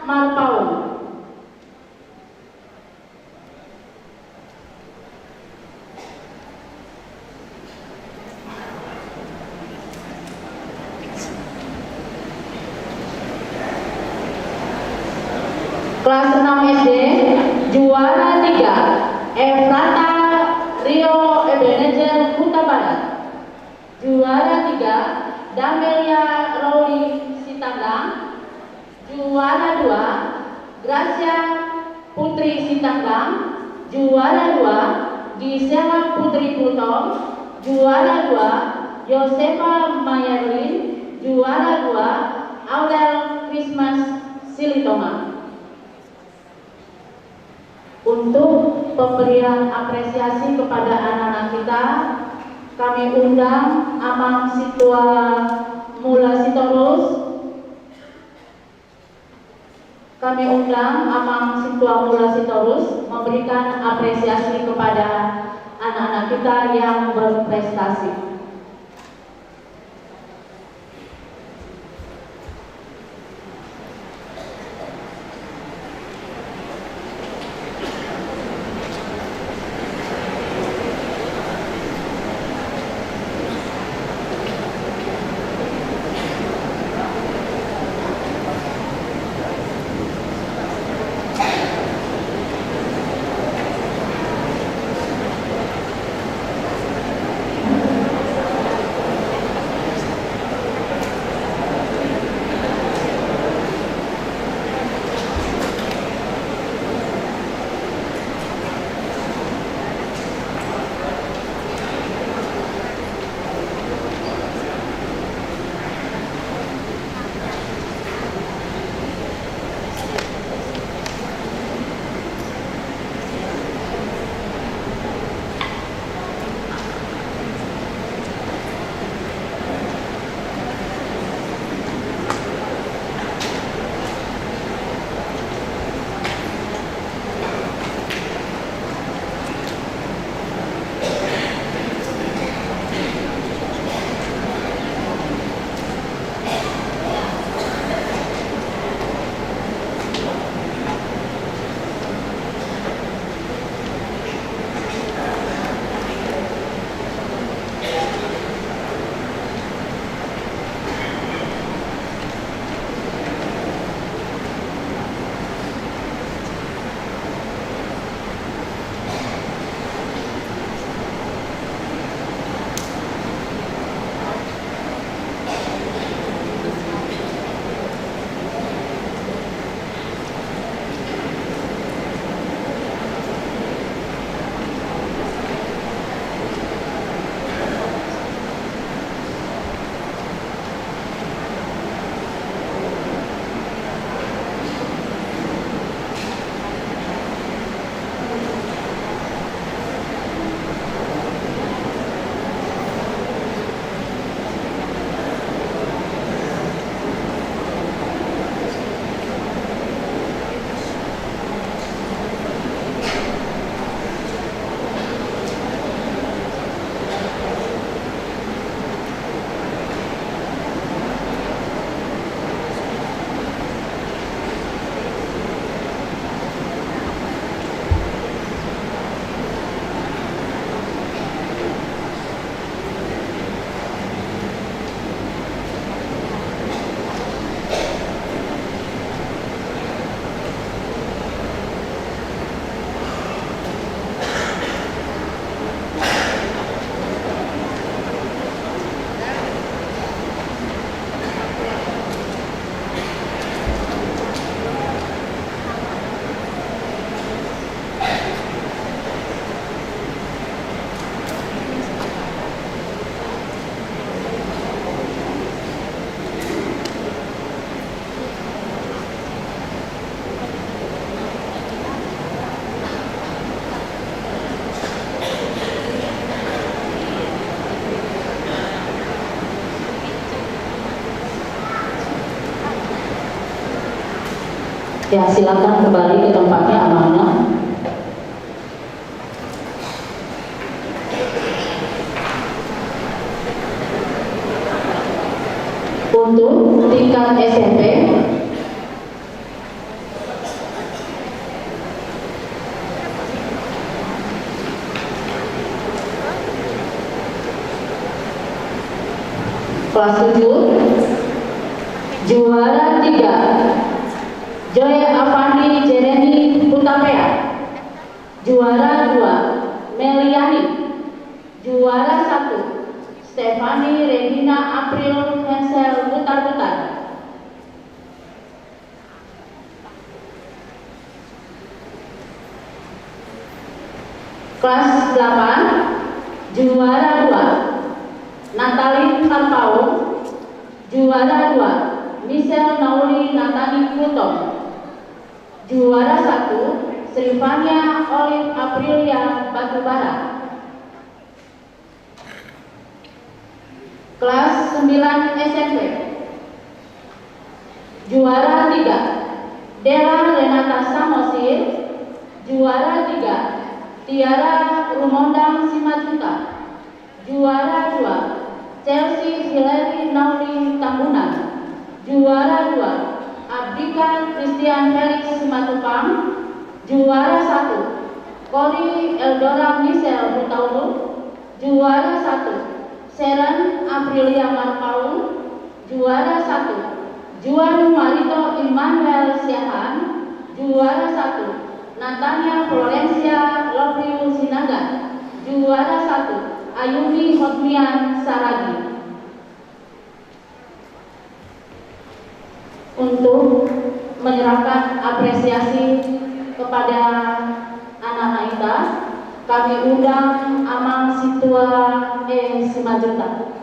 Marpaung. Kelas enam S D, juara tiga, Efrata Rio Ebenezer Hutabarat. Juara tiga, Damelia Roli Sitanggang. Juara dua, Gracia Putri Sitanggang. Juara dua, Gisela Putri Gultom. Juara dua, Yosefa Mayerlin. Juara dua, Aurel Christmas Silitonga. Untuk pemberian apresiasi kepada anak-anak kita, kami undang Amang Sintua Mula Sitorus. Kami undang Amang Sintua Mula Sitorus memberikan apresiasi kepada anak-anak kita yang berprestasi. Ya, silakan kembali ke tempatnya, amangnya. Untuk tingkat S M P, kelas tujuh, juara tiga, Joy Avandi Jeremy Hutapea. Juara dua, Meliani. Juara satu, Stefani Regina April Hensel Butar-Butar. Kelas delapan, juara dua, Natali Karpaung. Juara dua, Michelle Nauli Natani Kuto. Juara satu, Silvania Olive Aprilia Batubara. Kelas sembilan S M P. Juara tiga, Della Renata Samosir. Juara tiga, Tiara Rumondang Simanjuntak. Juara dua, Chelsea Hilary Nauli Tambunan. Juara dua, Abdika Christian Felix Simatupang. Juara satu, Kori Eldora Michelle Hutauruk. Juara satu, Sharon Aprilia Marpaung. Juara satu, Juan Marito Immanuel Siahaan. Juara satu, Natania Florencia Lovriu Sinaga. Juara satu, Ayumi Hotmian Saragi. Untuk menyerahkan apresiasi kepada anak-anak kita, kami undang Amang Sintua E Simanjuntak.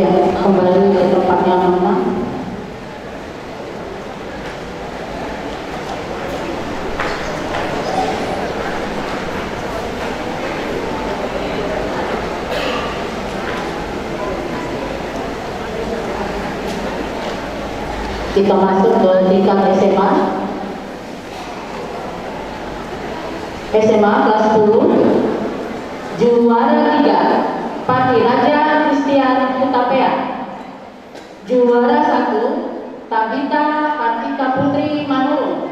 Ya, kembali ke tempatnya, Mama. Kita masuk ke tingkat S M A. S M A kelas sepuluh, juara tiga, Pati Raja Christian Hutapea. Juara satu, Tabita Kartika Putri Manurung.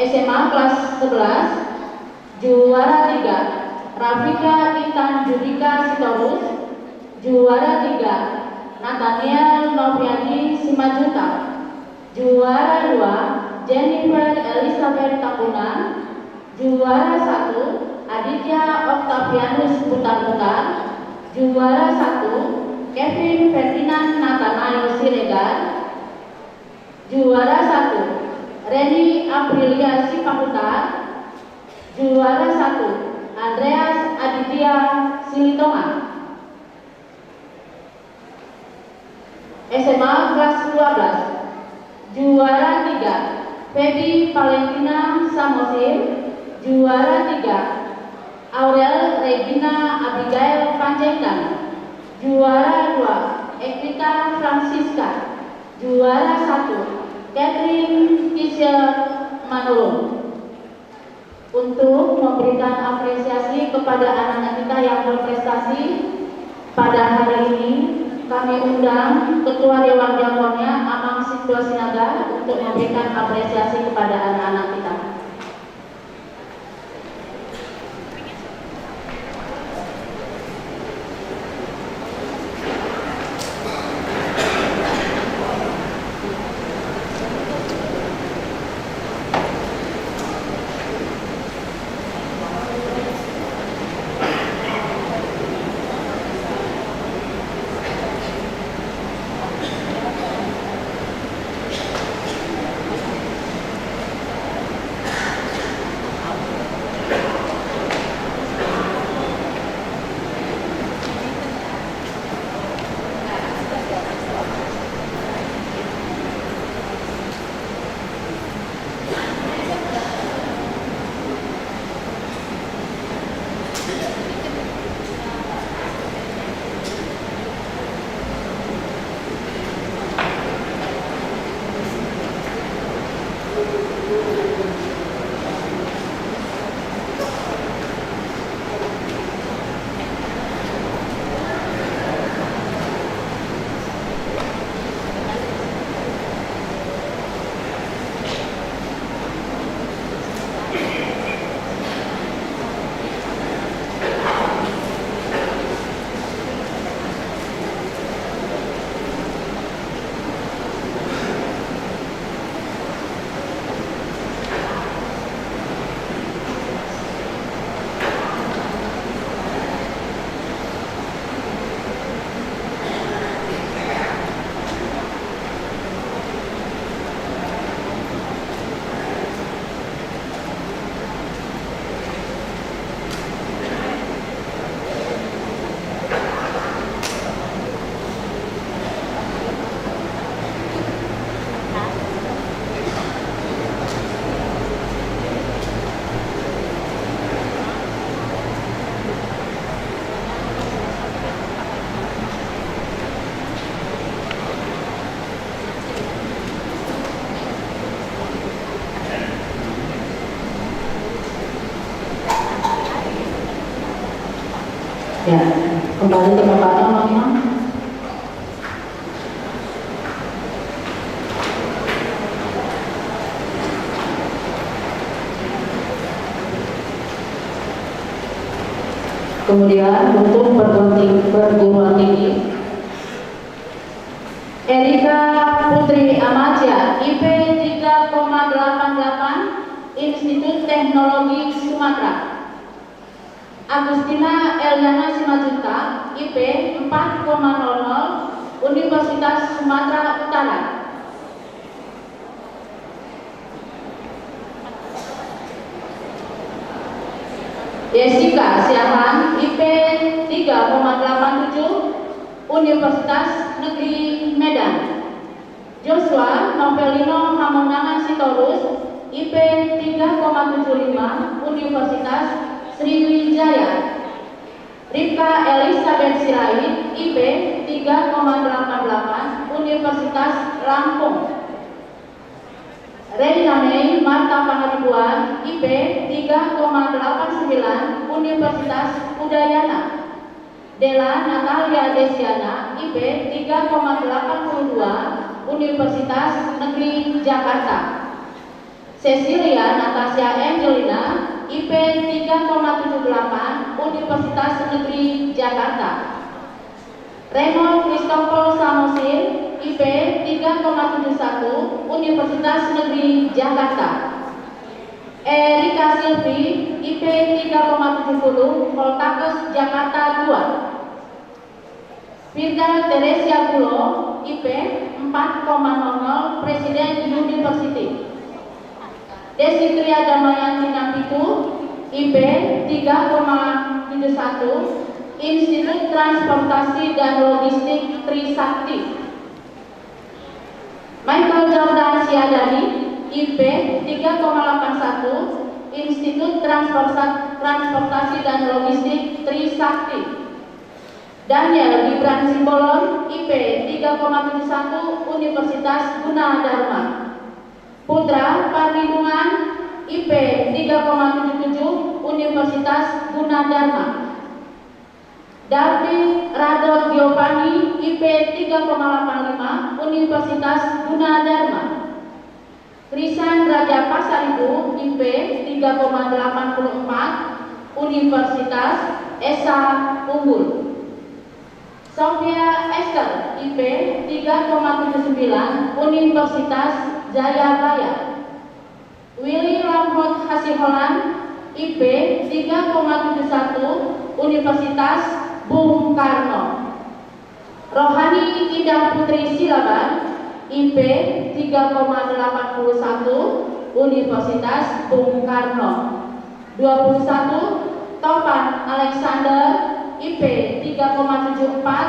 S M A kelas sebelas, juara tiga, Rafika Intan Judika Sitorus. Juara tiga, Nathaniel Noviadi Simanjuntak. Juara dua, Jennifer Elizabeth Tambunan. Juara satu, Aditya Octavianus Butarbutar. Juara satu, Kevin Ferdinand Nathanael Siregar. Juara satu, Reni Aprilia Sipahutar. Juara satu, Andreas Aditya Silitonga. S M A kelas dua belas. Juara tiga, Feby Valentina Samosir. Juara tiga, Aurel Regina Abigail Panjaitan. Juara dua, Equita Francisca. Juara satu, Catherine Kisel Manurung. Untuk memberikan apresiasi kepada anak-anak kita yang berprestasi pada hari ini, kami undang Ketua Dewan Diakonnya, Amang Sintua Sinaga, untuk memberikan apresiasi kepada anak-anak kita. Ya, kembali ke tempatnya, Mama. Kemudian untuk perguruan tinggi, perguruan tinggi, Erika Putri Amaja, I P tiga koma delapan delapan, Institut Teknologi Sumatera. Agustina Eliana Simanjuntak, I P empat koma nol nol, Universitas Sumatera Utara. Jessica Siahaan, I P tiga koma delapan tujuh, Universitas Negeri Medan. Joshua Novelino Hamonangan Sitorus, I P tiga koma tujuh lima, Universitas Sriwijaya. Rifka Elizabeth Sirait, I P tiga koma delapan delapan, Universitas Lampung. Reina Mei Marta Pangaribuan, I P tiga koma delapan sembilan, Universitas Udayana. Della Natalia Desiana, I P tiga koma delapan puluh dua, Universitas Negeri Jakarta. Cecilia Natasha Angelina, I P tiga koma tujuh delapan, Universitas Negeri Jakarta. Remo Christopher Samosir, I P tiga koma tujuh satu, Universitas Negeri Jakarta. Erika Silvi, I P tiga koma tujuh puluh, Poltekkes Jakarta dua. Firda Teresia Gulo, I P empat koma nol nol, Presiden University. Desi Tria Damayanti Napitu, I P tiga koma tujuh satu, Institut Transportasi dan Logistik Trisakti. Michael Jordan Siadari, I P tiga koma delapan satu, Institut Transporsa-, Transportasi dan Logistik Trisakti. Daniel Gibran Simbolon, I P tiga koma tujuh satu, Universitas Gunadarma. Putra Parlindungan, I P tiga koma tujuh tujuh, Universitas Gunadarma. Darwin Radot Giovanni, I P tiga koma delapan lima, Universitas Gunadarma. Krisan Raja Pasaribu, I P tiga koma delapan puluh empat, Universitas Esa Unggul. Sofia Esther, I P tiga koma tujuh sembilan, Universitas Jayabaya. Willy Lampot Hasiholan, I P tiga koma tujuh satu, Universitas Bung Karno. Rohani Indah Putri Silaban, I P tiga koma delapan puluh satu, Universitas Bung Karno. Dua puluh satu, Topan Alexander, I P tiga koma tujuh empat,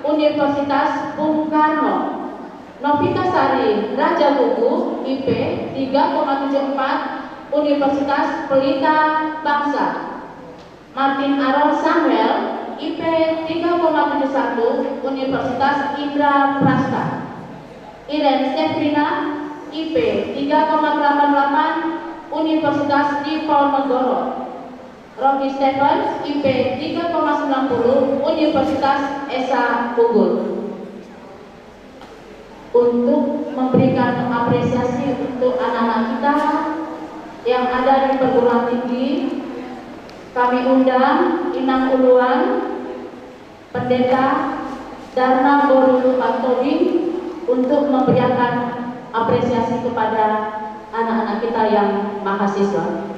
Universitas Bung Karno. Novita Sari Rajagogu, I P tiga koma tujuh empat, Universitas Pelita Bangsa. Martin Aaron Samuel, I P tiga koma tujuh satu, Universitas Indraprasta. Iren Stefrina, I P tiga koma delapan delapan, Universitas Diponegoro. Rocky Stephen, I P tiga koma sembilan puluh, Universitas Esa Unggul. Untuk memberikan apresiasi untuk anak-anak kita yang ada di perguruan tinggi, kami undang Inang Uluan, Pendeta Darna Boru Lubantobing, untuk memberikan apresiasi kepada anak-anak kita yang mahasiswa.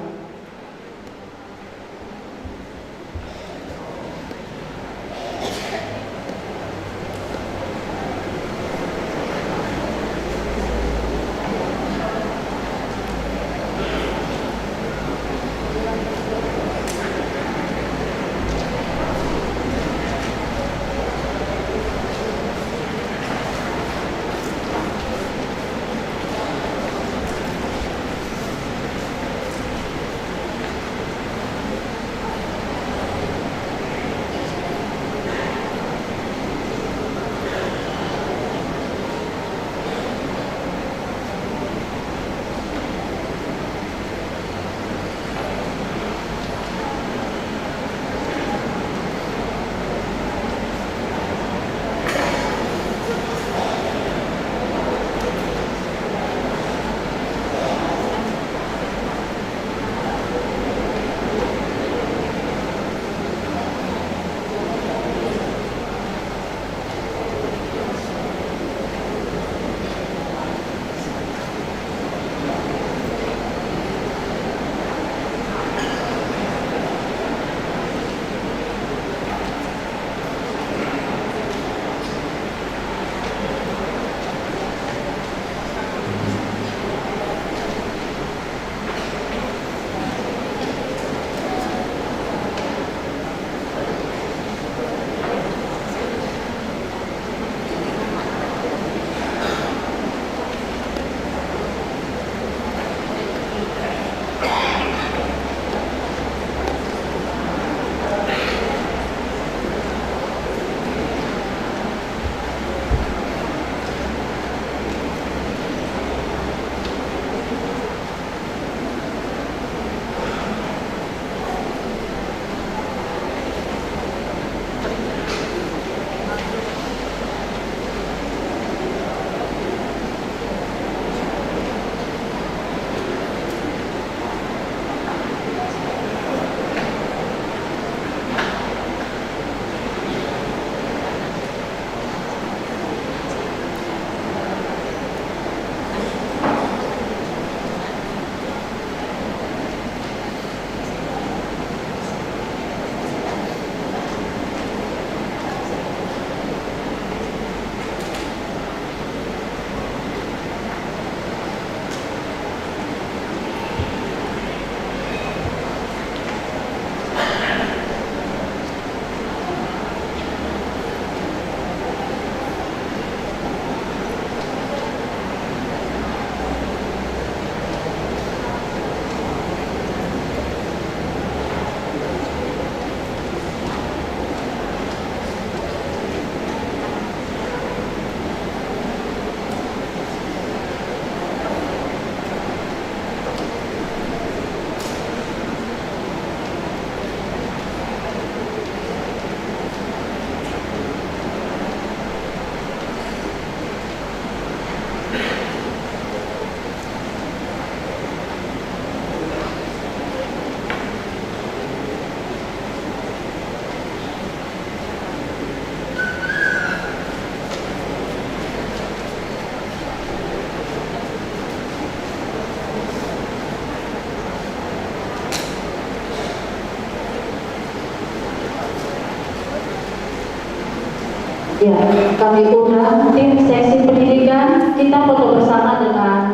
Ya, kami undang tim seksi pendidikan, kita foto bersama dengan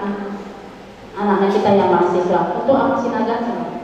anak-anak kita yang mahasiswa. Untuk Amang Sinaga, silakan.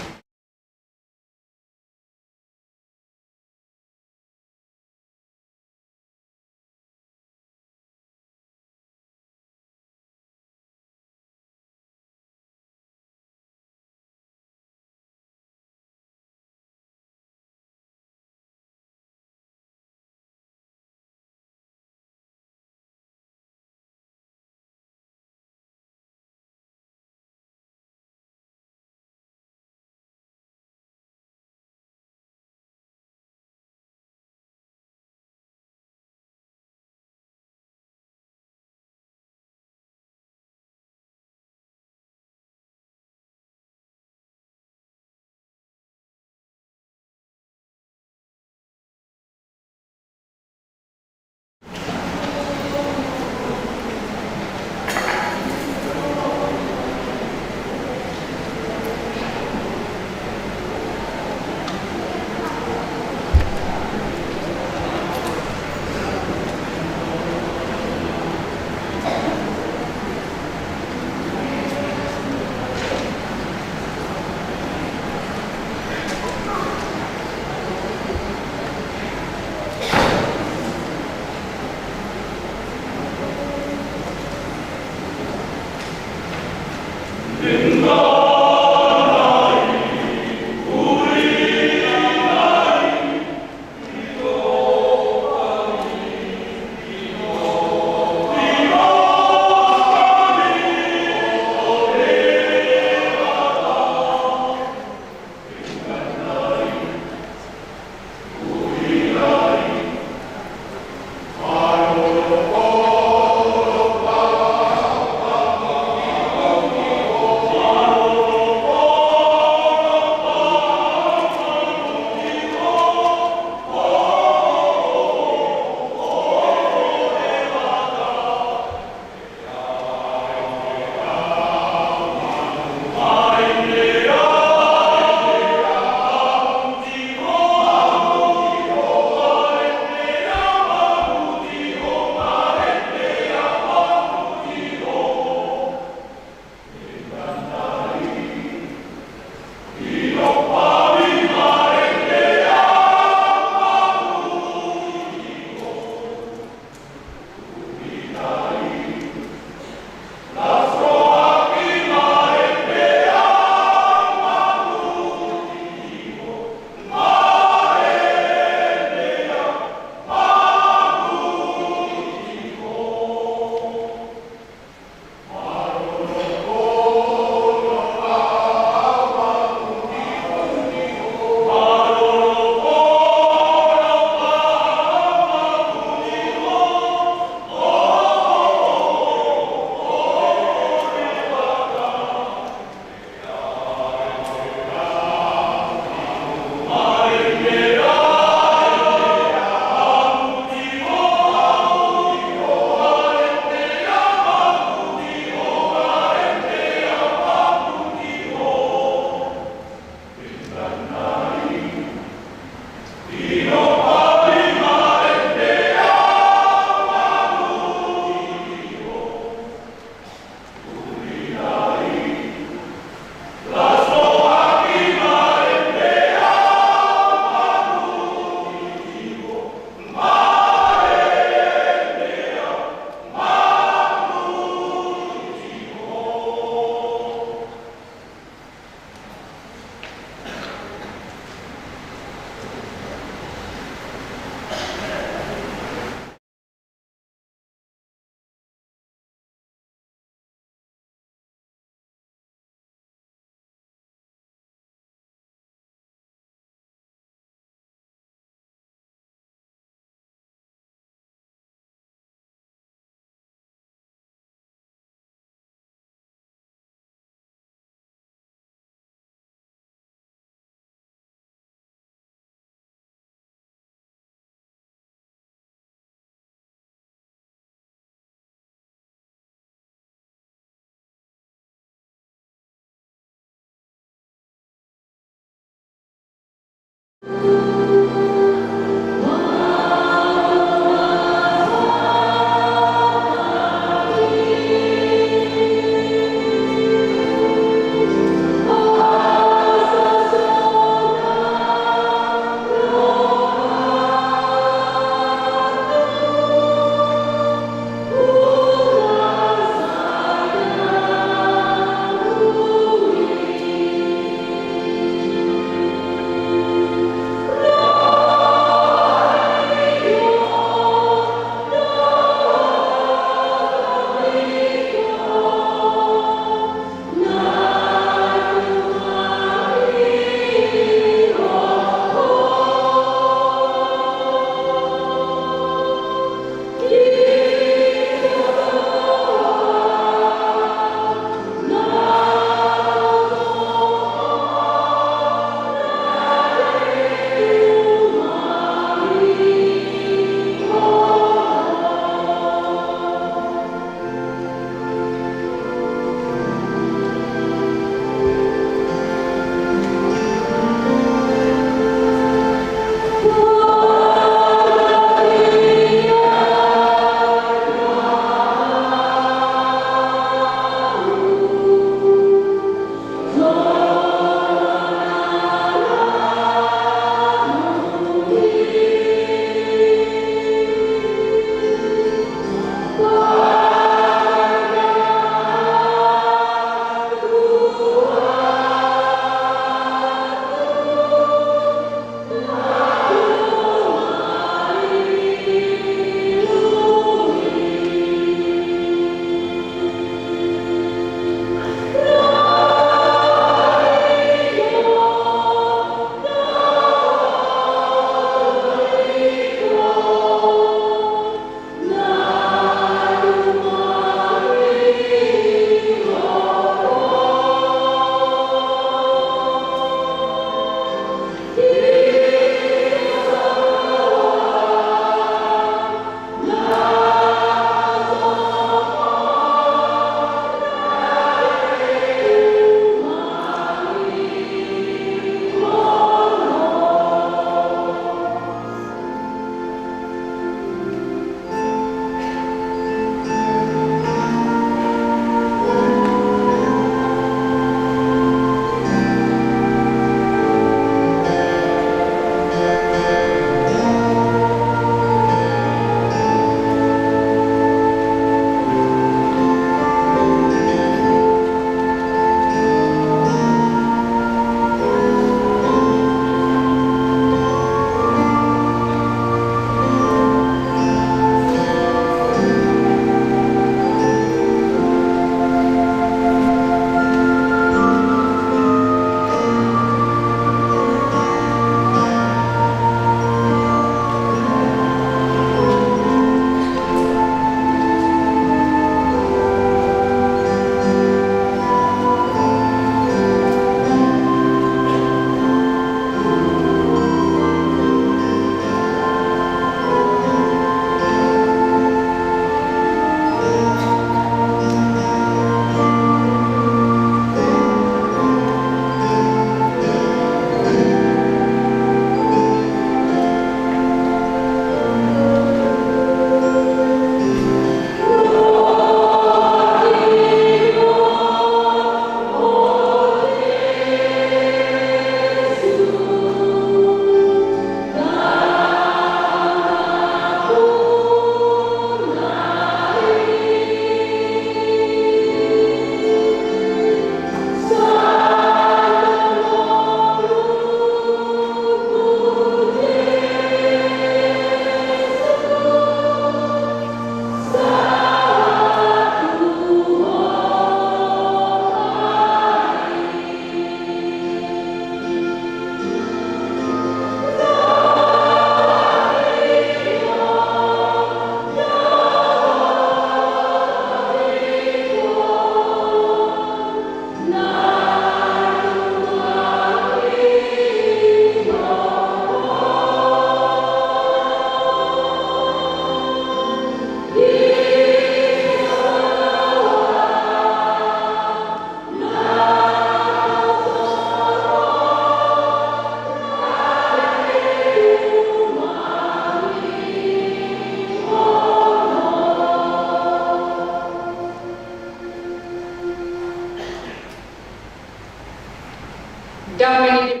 Dame ni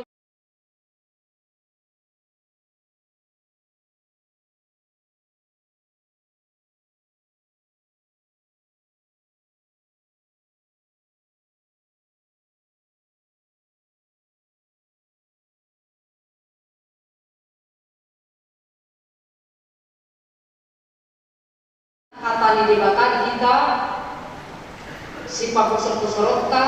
Hata ni Debata di hita, sipaposorposoronta,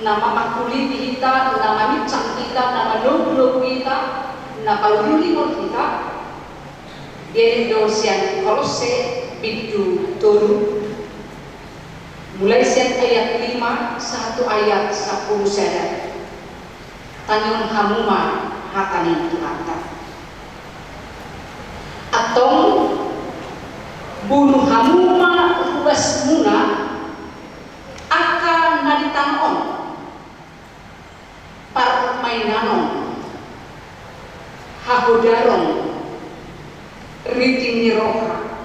na mamangkuliti hita, na maminsang hita, na manogunogu hita, na pauliulingon hita. Diari do sian Kolosse bindu tolu, mulai sian ayat lima sahat tu ayat sampulu sada. Tangihon hamu ma hata ni Tuhanta. Antong, bunuh hamu ma ruasmuna angka na di tano on: parmainanon, hahodaron, riting ni roha,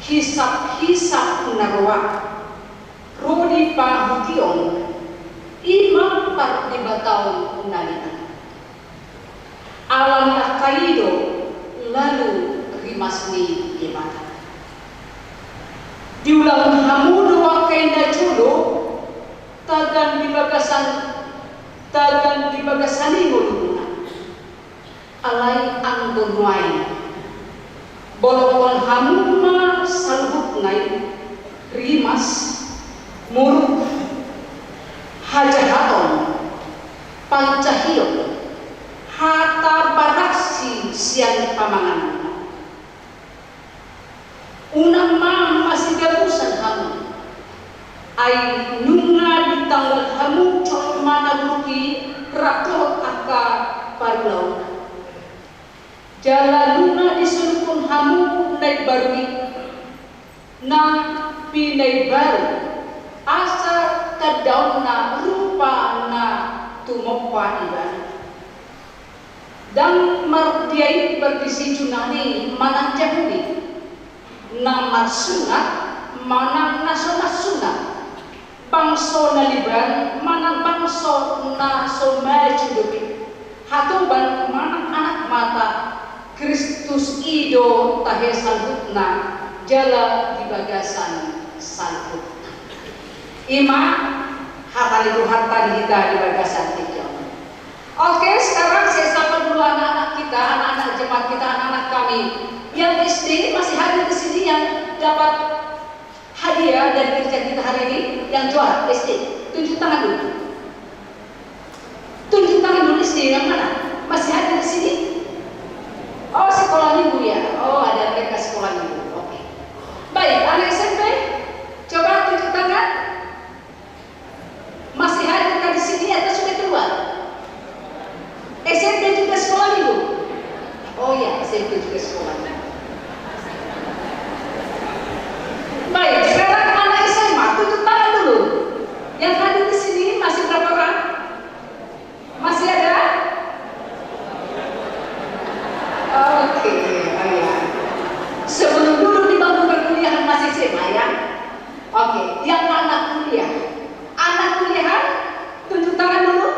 hisaphisap na roa, ro di pahution, i ma pardebataon na liat. Alani angka i do lalu rimas ni Debata. Diulahon hamu do angka i najolo, tagan di bagasan, tagan di bagasan i ngolumuna. Alai anggo nuaeng, bolonghon hamu ma saluhutna i: rimas, muruk, hajahaton, pancahion, hata barangsi sian pamanganmuna. Unang ma masigabusan hamu. Ai nunga ditanggal hamu jolma na buruk i rap dohot angka parulaonna. Jala nunga disolukhon hamu na imbaru i, na pinaimbaru, asa tandaonna rupa na tumompa ibana. Ndang mardia i bardisi Junani manang Jahudi, na marsunat manang na so marsunat, bangso na liban manang bangso na so maju dope, hatoban manang anak mata, Kristus i do tahe saluhutna jala di bagasan saluhutna. I ma hata ni Tuhanta di hita di bagasan tingki on. Oke, sekarang saya sapa dulu anak-anak kita, anak-anak jemaat kita, anak-anak kami. Yang S D masih hadir di sini yang dapat hadiah dari gereja kita hari ini, yang juara S D? Tunjuk tangan dulu. Tunjuk tangan dulu, S D yang mana? Masih hadir di sini? Oh, sekolah minggu ya? Oh, ada mereka sekolah minggu. Oke. Baik, anak S M P? Coba tunjuk tangan. Masih hadir kan di sini atau sudah keluar? S M P juga sekolah minggu? Oh ya, S M P juga sekolah minggu. Baik, sekarang anak S M A, tunjuk tangan dulu. Yang hadir di sini masih berapa orang? Masih ada? Oke, oh ya. Sebelum duduk di bangku perkuliahan masih S M A ya? Oke, yang anak kuliah. Anak kuliahan, tunjuk tangan dulu.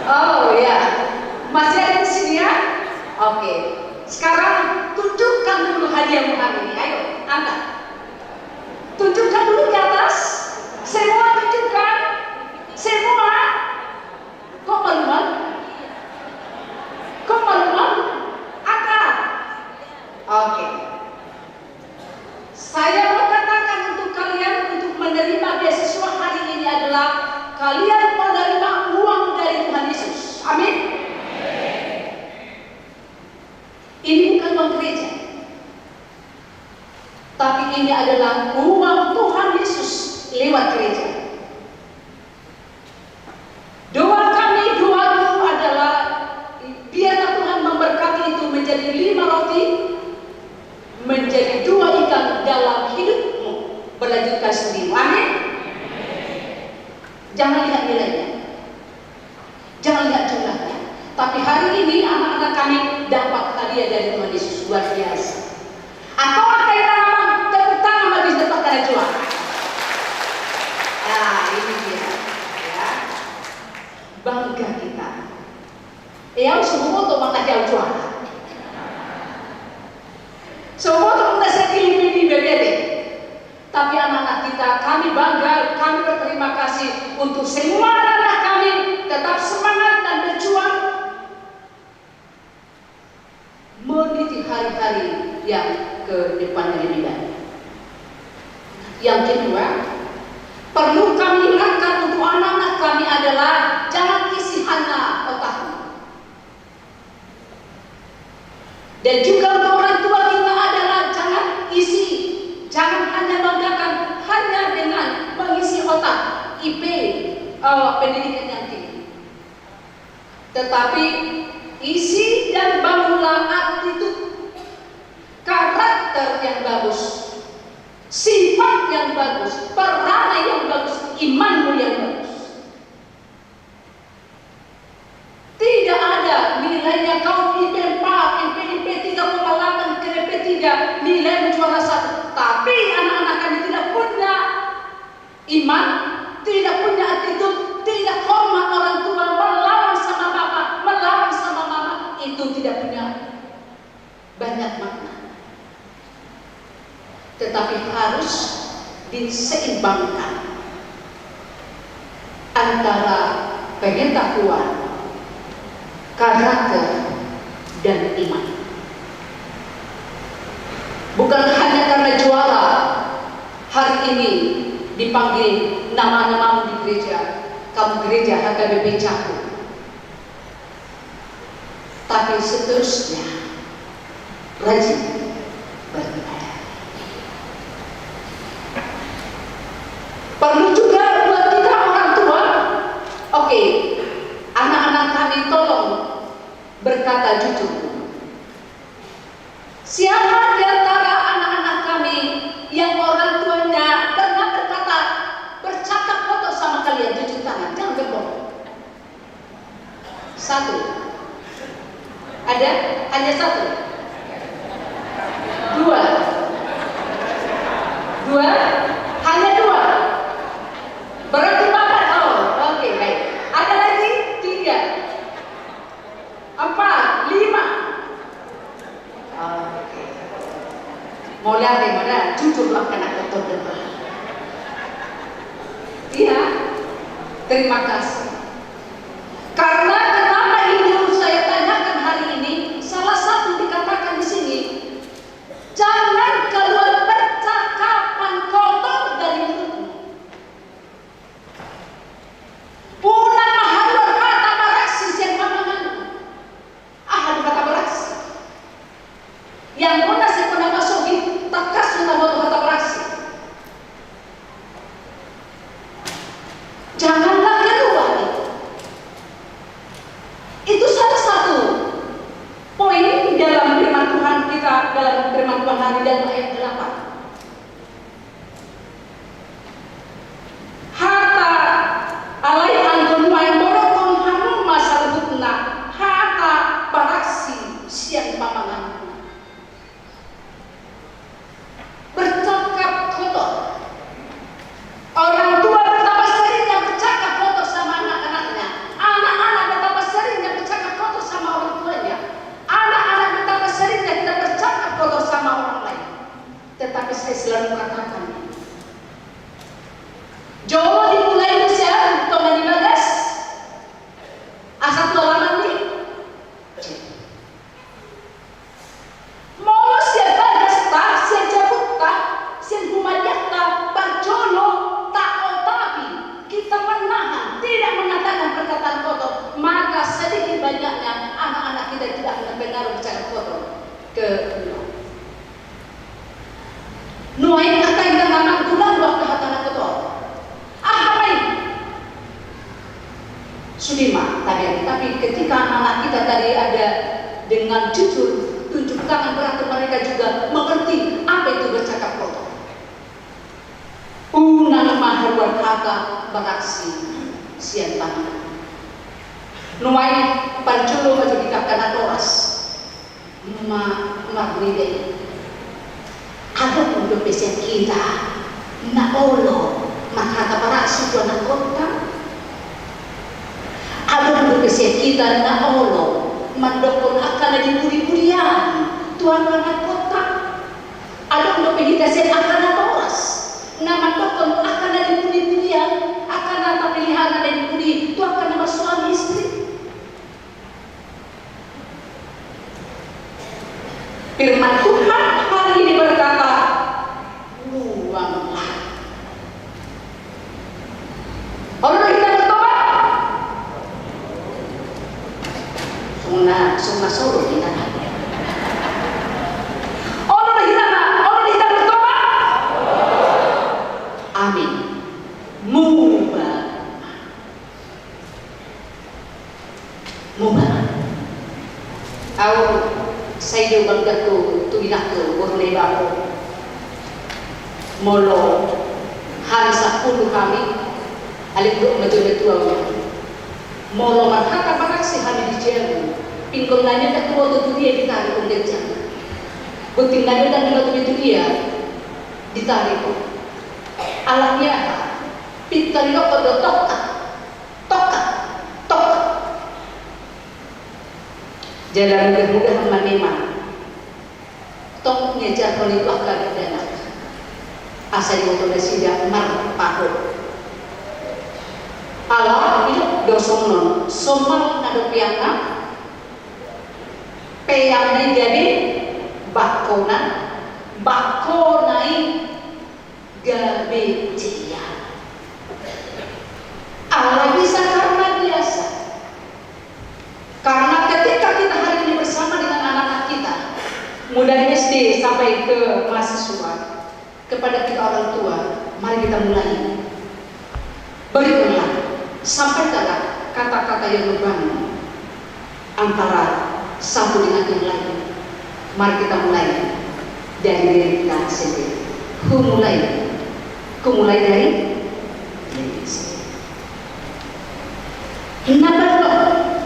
Oh ya, masih ada di sini ya? Oke, sekarang tunjukkan dulu hadiahmu hari ini. Ayo, angkat. Tunjukkan dulu ke atas. Semua tunjukkan. Semua. Kok malu-malu? Kok malu-malu? Angkat. Oke. Saya mau katakan untuk kalian, untuk menerima beasiswa hari ini adalah kalian menerima uang dari Tuhan Yesus. Amin. Ini bukan uang gereja. Tapi ini adalah uang Tuhan Yesus lewat gereja. Doa kami, doaku adalah biarlah Tuhan memberkati itu menjadi lima roti, menjadi dua ikan dalam hidupmu melanjutkan studimu. Amin. Jangan lihat nilainya. Jangan lihat jumlahnya. Tapi hari ini anak-anak kami dapat hadiah dari Tuhan Yesus, luar biasa. Antong angka i, tepuk tangan bagi, tepuk tangan jual. Ya, untuk semua anak-anak kami tetap semangat dan berjuang meniti hari-hari yang ke depannya lebih baik. Yang kedua, perlu kami ingatkan untuk anak-anak kami adalah jangan isi hanya otakmu. Dan juga untuk orang tua kita adalah jangan isi, jangan hanya banggakan hanya dengan mengisi otak, I P, eh, pendidikan yang tinggi. Tetapi isi dan bangunlah attitude, karakter yang bagus, sifat yang bagus, perangai yang bagus, imanmu yang bagus. Tidak ada nilainya kau I P empat, I P, I P tiga koma delapan, ke I P tiga, nilai juara satu. Tapi anak-anak kami tidak punya iman, tidak punya attitude, tidak hormat orang tua, melawan sama bapak, melawan sama mama, itu tidak punya banyak makna. Tetapi harus diseimbangkan antara pengetahuan, karakter, dan iman. Bukan hanya karena juara hari ini dipanggil nama-namamu di gereja, kamu gereja H K B P Cakung. Tapi seterusnya rajin beribadah. Perlu juga buat kita orang tua, oke, anak-anak kami tolong berkata jujur. Siapa di antara anak-anak kami yang orang tuanya pernah berkata, bercakap kotor sama kalian? Jujur tangan, jangan berbohong. Satu. Ada? Hanya satu. Dua. Dua. Hanya dua. Berarti empat. Oh, oke, baik. Ada lagi? Tiga. Empat. Lima. Oke. Mauliate ma da, jujur ma angka na kotor da. Iya. Terima kasih. Karena kenapa ini harus saya tanyakan hari ini? Salah satu dikatakan di sini, jangan keluar percakapan kotor dari mulutmu. Unang ma haluar hata baraksi sian pamanganmu. Aha do hata baraksi? Yang pernah saya pernah masuk di takas, kita mau hata baraksi. Janganlah keluar itu. Itu salah satu poin dalam firman Tuhan kita, dalam firman Tuhan hari dan ayat delapan. Hata, alai anggo nuaeng borothon hamu ma saluhutna hata baraksi sian pamanganmu. Bercakap kotor. Orang tua betapa seringnya bercakap kotor sama anak-anaknya. Anak-anak betapa seringnya bercakap kotor sama orang tuanya. Anak-anak betapa seringnya kita bercakap kotor sama orang lain. Tetapi saya selalu katakan, jolo dimulai sian tonga ni bagas, asa tu alaman ni. Molo sian bagasta, sian jabunta, sian humaliangta, parjolo taotapi, kita menahan, tidak mengatakan perkataan kotor, maka sedikit banyaknya anak-anak kita tidak akan terpengaruh bercakap kotor. Kedua, nuaeng hata inda na manggulang do angka hata na kotor. Aha ma i? Sude ma tabiat, tapi ketika anak-anak kita tadi ada dengan jujur tunjuk tangan, berarti mereka juga mengerti apa itu bercakap kotor. Unang ma haluar hata baraksi sian pamangan. Nuaeng parjolo ma jadi angka natoras. Ma, marnida i. Adong dope sian hita na olo marhata baraksi tu anakkonta? Adong dope sian hita na olo mandokkon angka na di pudi-pudian tu anakkonta? Adong dope hita sian angka natoras na mandokkon angka na di pudi-pudian, angka na tapilih Soro hita. Olo do hita, olo do hita bertobat. Amin. Muba. Muba. Au sai do bangga tu, tu inangku, boru ni bapakku. Molo hami sampulu hami, alai do majo na tua. Molo marhata parasi hami di jabu, pinggol na nian ndang huboto tu dia ditarik on ganjang. Gunting na nian ndang huboto tu dia ditarik on. Alani aha? Pintor didokkon do tokka, tokka, tokka. Jala mudah-mudahan ma memang tong diajarhon i tu angka dakdanak, asa diboto nasida marpaho. Ala i do songon on, somal na dope angka peang na i gabe bangkona, bangkona i gabe jea. Ala bisa karena biasa. Karena ketika kita hari ini bersama dengan anak-anak kita, mulai S D sampai ke mahasiswa, kepada kita orang tua, mari kita mulai. Berikanlah, sampaikanlah kata-kata yang membangun antara satu dengan yang lain. Mari kita mulai dari diri kita sendiri. Ku mulai, ku mulai dari diri sendiri. Na paduahon,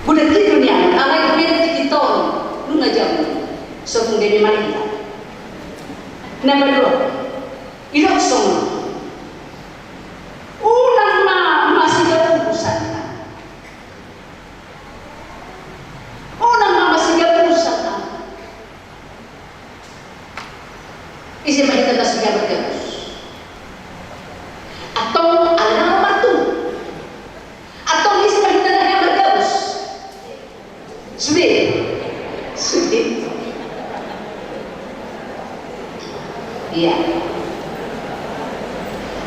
buda di dunia, alai beda di kita on, nunga jabu, so tung gabe marinta. Na paduahon, didok songon on. Unang ma masigabusan. Unang ma masigabusan. Ise ma hita na so hea margabus? Antong ala nang martu. Antong ise ma hita na hea margabus? Sude. Sude. Ia.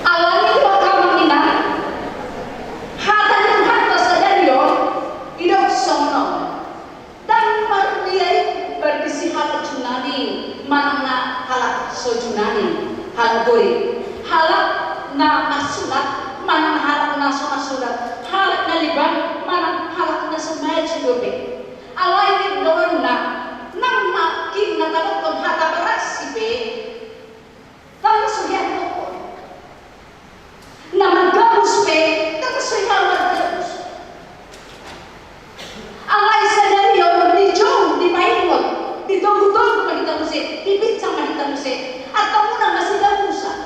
Alani i do, amang inang, hata ni Tuhanta sadari on, didok songon on. Ndang mardia i, marisi halak Junani manang na halak so Junani, halak Gorik, halak na marsunat manang halak na so marsunat, halak na libang manang halak na so maju dope. Alai ninna, nang ma king na tadokkon hata parasi pe, ndang so hea didokkon. Na margabus pe, ndang so hea margabus. Alai sadari on dijou, dipaingot, ditogutogu ma hita muse, dipinsang ma hita muse, antong unang masigabusan.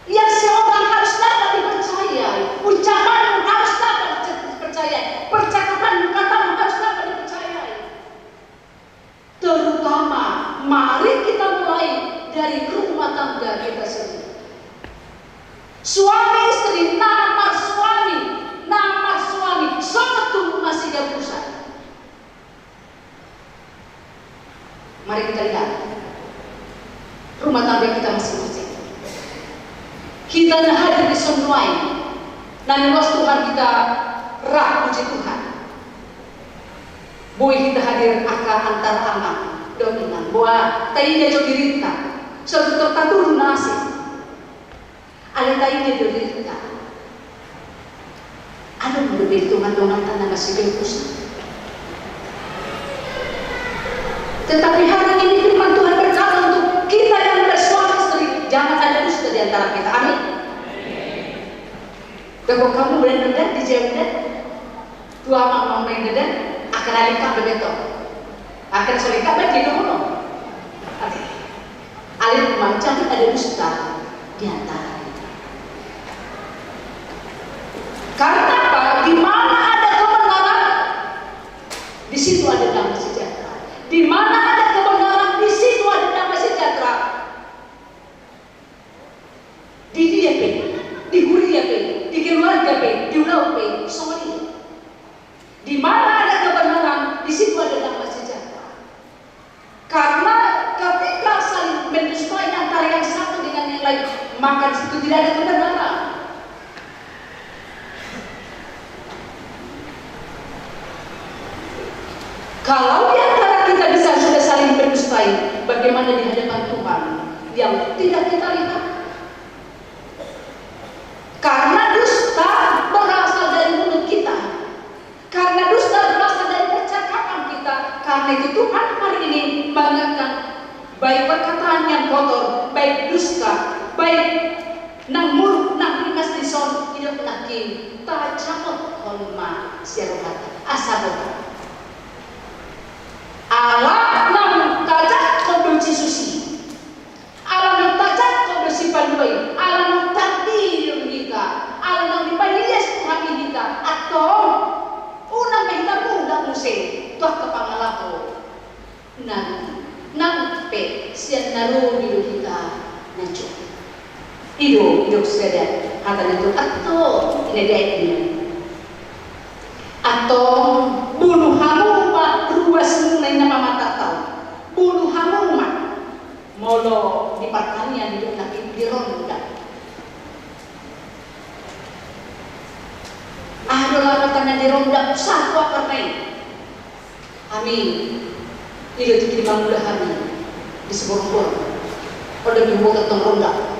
Yang seorang harus dapat dipercayai, ucapanmu harus dapat dipercayai, percakapanmu, katamu harus dapat dipercayai. Terutama, mari kita mulai dari rumah tangga kita sendiri. Suami istri, na marsuami, na marsuami, so tung masigabusan. Mari kita lihat rumah tangga kita masing-masing. Hita na hadir di son nuaeng, na niulos Tuhan hita, rap puji Tuhan. Boi hita hadir angka antar anak dohot inang, boha taida jo dirinta, so tung tatudu na asing. Alai taida jo dirinta. Adong dope di tonga-tonganta na masigabusan. Tetapi hari ini firman Tuhan berkata untuk kita yang bersuami istri, jangan ada dusta di antara kita. Amin. Dapot hamu berani nonda di jam nonda? Tua ma, ma berani nonda? Akan ada kak bebeto. Akan sore kak berani nonda. Amin. Alai jangan ada dusta di antara kita. Karena apa? Di mana ada kebenaran, di situ ada damai sejahtera. Di mana ada kebenaran, di situ ada damai sejahtera. Di dia pe, di huria pe, di keluarga pe, di ulaon pe, songon i. Di mana ada kebenaran, di situ ada damai sejahtera. Karena ketika saling mendustai antara yang satu dengan yang lain, maka di situ tidak ada kebenaran. Kalau di antara kita bisa sudah saling mendustai, bagaimana di hadapan Tuhan yang tidak kita lihat? Karena dusta berasal dari mulut kita. Karena dusta berasal dari percakapan kita. Karena itu Tuhan hari ini mengingatkan, baik perkataan yang kotor, baik dusta, baik nang muruk, nang rimas dison, i do nangkin tajamothon ma sian rohanta. Asa roha. Ala nang tajangkon do Jesus i. Ala nang tajangkon do Sipalua i. Ala nang tardidi do hita. Ala nang dipaias Tuhan i hita. Antong, unang ma hita mulak muse tu angka pangalaho na rugi, nang pe sian na rugi do hita na jolo. I do, i do sada hata ni Tuhan, antong, i na daek i. Antong, bunuh hamu ma ruasmuna, ninna ma martata on. Bunuh hamu ma. Molo di partanian i do nangkin di ronda. Aha do laho partanian di ronda, sahat tu akarna i. Hami, i do tingki mangula hami di Siborongborong. Olo, di huboto tong ronda.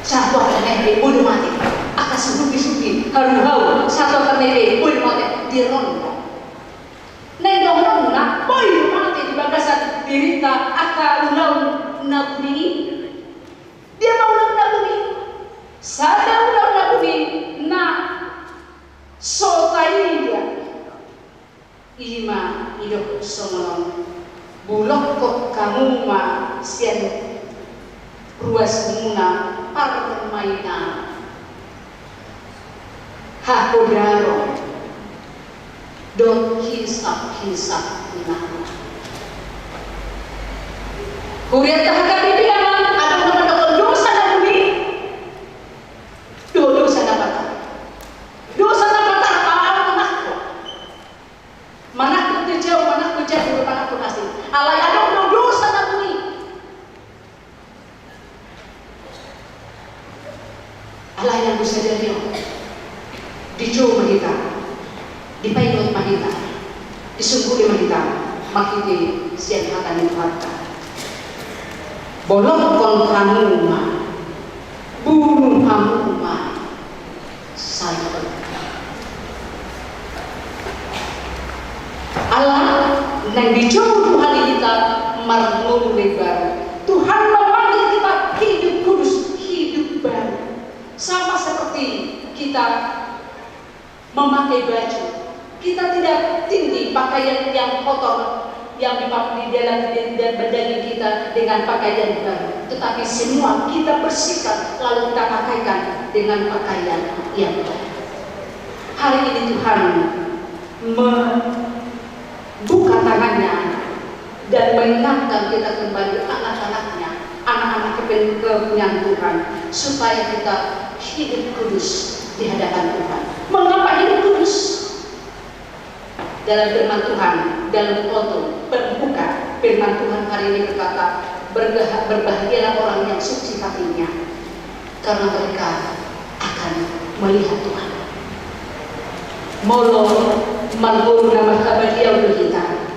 Sahat tu akarna i pe boi do mate. Angka sisugi-sugi, haluhau, sahat tu akarna i pe boi do mate di ronda. Naeng dohononna, boi do mate di bagasan dirinta angka ulaon na buni i. Dia ma ulaon na buni i? Sada ulaon na buni i na so taida. I ma didok songon on, bulokkon hamu ma sian ruasmuna parmainan, hahodaron dohot hisap-hisap ni nangkok. Huria, tahatai di dia, adong na mandokkon dosa na buni? Dohot dosa na patar. Dosa na patar, ala manangkok. Manangkok tu jabu, manangkok jabu, manangkok asing. Alai adong do dosa na buni. Alai anggo sadari on, dijou ma hita, dipaingot ma hita, disungkuli ma hita, marhite sian hata ni Tuhanta. Bulokkon hamu ma, bunuh hamu ma. Sai. Ala naeng dijou Tuhan i hita marngolu na imbaru. Tuhan memanggil kita hidup kudus, hidup baru. Sama seperti kita memakai baju. Kita tidak tinggi pakaian yang kotor yang di, di dalam, di, di, di daging kita dengan pakaian baru, tetapi semua kita bersihkan lalu kita pakaikan dengan pakaian yang baru. Hari ini Tuhan membuka tangannya dan mengingatkan kita kembali, anak-anaknya, anak-anak kepen-, kepunyaan Tuhan, supaya kita hidup kudus di hadapan Tuhan. Mengapa hidup kudus? Dalam firman Tuhan, dalam khotbah pembuka, firman Tuhan hari ini berkata, "Berbaha-, berbahagialah orang yang suci hatinya, karena mereka akan melihat Tuhan." Molo marngolu na marhabadia do hita,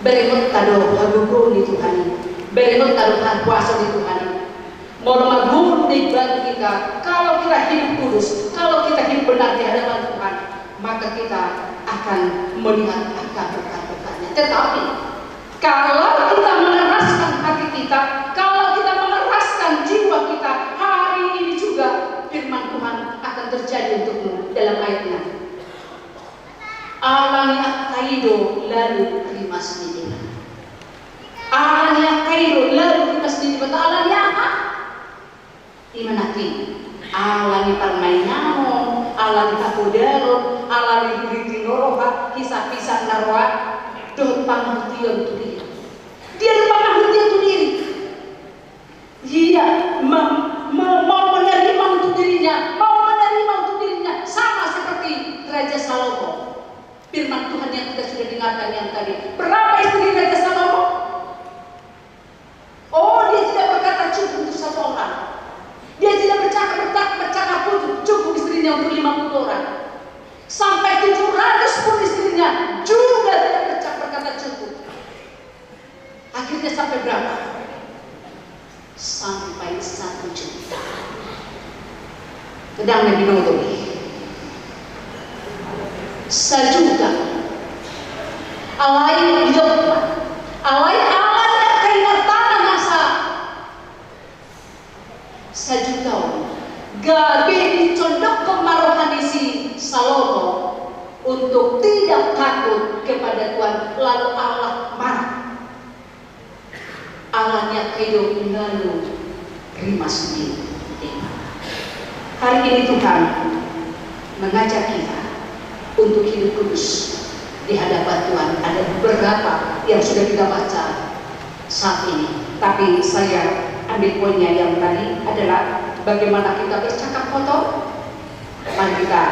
berengonta do hagogoon ni Tuhan i, berengonta do hakuaso ni Tuhan i. Molo marngolu na imbaru hita, kalau kita hidup kudus, kalau kita hidup benar di hadapan Tuhan, maka kita akan melihat angka berkat-berkatnya. Tetapi, kalau kita mengeraskan hati kita, kalau kita mengeraskan jiwa kita, hari ini juga firman Tuhan akan terjadi untukmu dalam ayat enam. Ala ni angka i do lalu rimas ni deba. Ala ni angka i do lalu rimas ni deba. Ala ni aha? Ima nangkin, ala ni parmainanon, ala ni hahodaron, ala ni duri ni roha, hisap-hisap na roa, dohot pangahution tu diri. Dia do pangahution tu diri. Ia ma-, ma-, mau menerima untuk dirinya, mau menerima untuk dirinya, sama seperti Raja Salomo. Firman Tuhan yang kita sudah dengarkan yang tadi. Berapa istri Raja Salomo? Oh, dia tidak berkata cukup untuk satu orang. Dia tidak bercakap, bercakap, bercakap pun cukup istrinya untuk lima puluh orang. Sampai tujuh ratus pun istrinya Sampai satu juta. Ndang na binoto i. Sajuta. Alai didok ma, alai ala ni angka inantana nasa sajuta on, gabe dicondokhon ma roha ni si Salomo untuk tidak takut kepada Tuhan, lalu Allah marah. Ala ni angka i do lalu rimas ni Debata. Hari ini Tuhan mengajak kita untuk hidup kudus di hadapan Tuhan. Ada beberapa yang sudah kita baca saat ini, tapi saya ambil poinnya yang tadi adalah bagaimana kita bercakap kotor, mari kita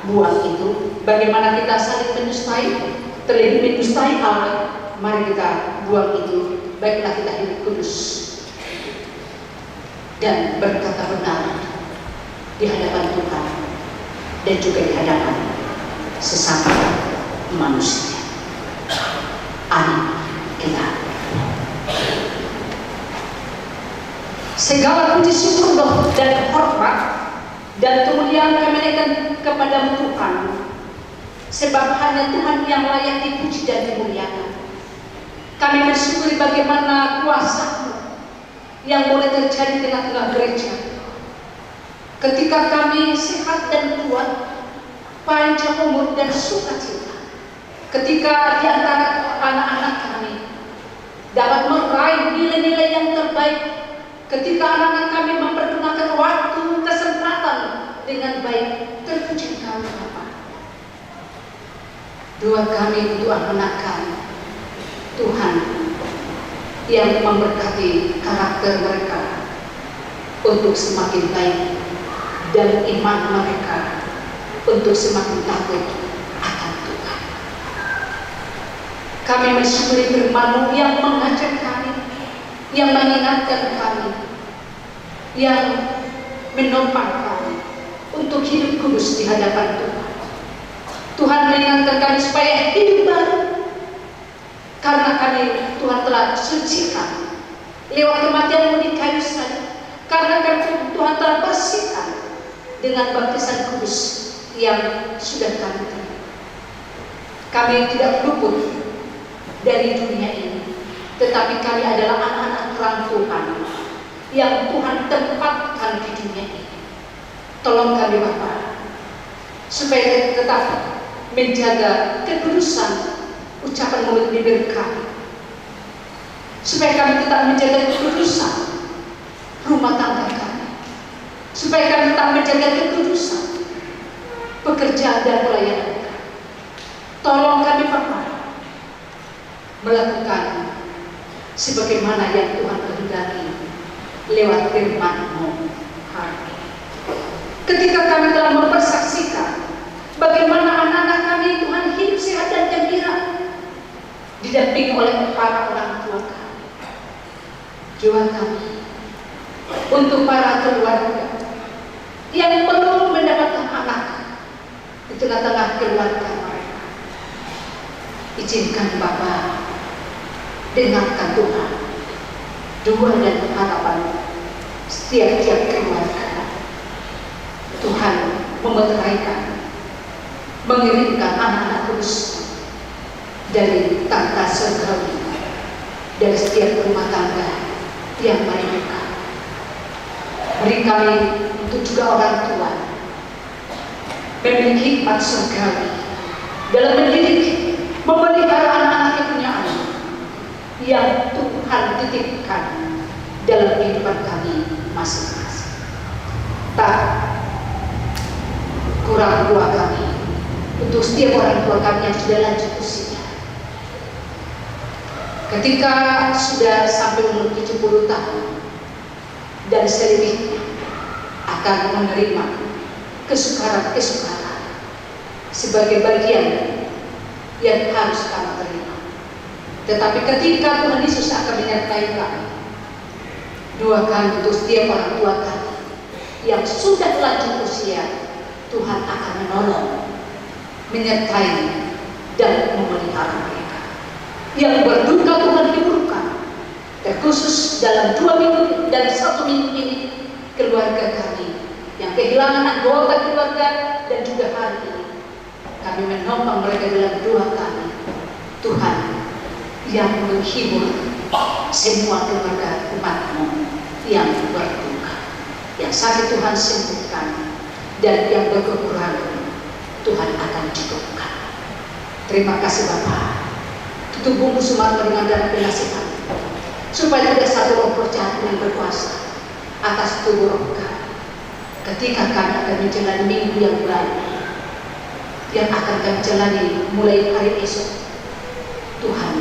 buang itu. Bagaimana kita saling mendustai, terlebih mendustai Allah, mari kita buang itu. Baiklah, kita hidup kudus dan berkata benar di hadapan Tuhan dan juga di hadapan sesama manusia. Amin. Kita. Segala puji syukur doh dan hormat dan kemuliaan kami naikkan kepadamu, Tuhan, sebab hanya Tuhan yang layak dipuji dan dimuliakan. Kami bersyukur bagaimana kuasa-Mu yang boleh terjadi di tengah-tengah gereja. Ketika kami sehat dan kuat, panjang umur dan sukacita. Ketika di antara anak-anak kami dapat meraih nilai-nilai yang terbaik, ketika anak-anak kami mempergunakan waktu, kesempatan dengan baik, terpuji Engkau, Bapa. Doa kami untuk anak-anak kami, Tuhan, yang memberkati karakter mereka untuk semakin baik dan iman mereka untuk semakin takut akan Tuhan. Kami mensyukuri firman-Mu yang mengajak kami, yang mengingatkan kami, yang menopang kami untuk hidup kudus di hadapan Tuhan. Tuhan mengingatkan kami supaya hidup baru, karena kami, Tuhan, telah sucikan lewat kematian-Mu di kayu salib, karena kami, Tuhan, telah bersihkan dengan baptisan kudus yang sudah kami terima. Kami tidak luput dari dunia ini, tetapi kami adalah anak-anak terang Tuhan yang Tuhan tempatkan di dunia ini. Tolong kami, Bapa, supaya kami tetap menjaga kekudusan ucapan mulut bibir kami, supaya kami tetap menjaga kekudusan rumah tangga kami, supaya kami tetap menjaga kekudusan pekerjaan dan pelayanan kami. Tolong kami, Bapa, melakukan sebagaimana yang Tuhan kehendaki lewat firman-Mu hari ini. Ketika kami telah mempersaksikan bagaimana anak-anak kami, Tuhan, hidup sehat dan gembira, didampingi oleh para orang tua kami, doa kami untuk para keluarga yang belum mendapatkan anak di tengah-tengah keluarga mereka. Izinkan, Bapa, dengarkan, Tuhan, doa dan harapan setiap-tiap keluarga. Tuhan memeteraikan, mengirimkan anak-anak kudus dari tahta surgawi, dari setiap rumah tangga yang merindukan. Beri kami untuk juga orang tua memiliki hikmat surgawi dalam mendidik, memelihara anak-anak yang punya anak yang Tuhan titipkan dalam kehidupan kami masing-masing. Tak kurang doa kami untuk setiap orang tua kami yang sudah lanjut usia. Ketika sudah sampai umur tujuh puluh tahun dan selebihnya akan menerima kesukaran-kesukaran sebagai bagian yang harus kami terima. Tetapi ketika Tuhan Yesus akan menyertai kami, doakan untuk setiap orang tua kami yang sudah lanjut usia, Tuhan akan menolong, menyertai, dan memelihara mereka. Yang berduka, Tuhan hiburkan, dan Khusus dalam dua minggu dan satu minggu ini, keluarga kami yang kehilangan anggota keluarga dan juga hari ini, kami menompang mereka dalam doa kami. Tuhan yang menghibur semua keluarga umat-Mu yang berduka. Yang sakit Tuhan sembuhkan, dan yang berkekurangan Tuhan akan cukupkan. Terima kasih Bapa. Tubuh-Mu sumarno dengan darah penasihan, supaya tidak satu roh jahat yang berkuasa atas tubuh roh kami. Ketika kami akan menjalani minggu yang baru, yang akan kami jalani mulai hari esok, Tuhan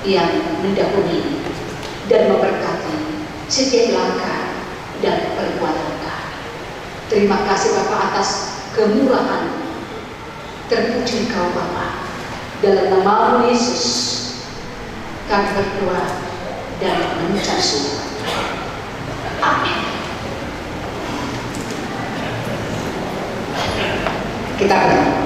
yang mendampingi dan memberkati setiap langkah dan perbuatan kami. Terima kasih Bapa atas kemurahan. Terpuji Engkau Bapa. Dalam nama-Mu Yesus, kami berdoa dan mengucap syukur. Amin. Kita berdoa.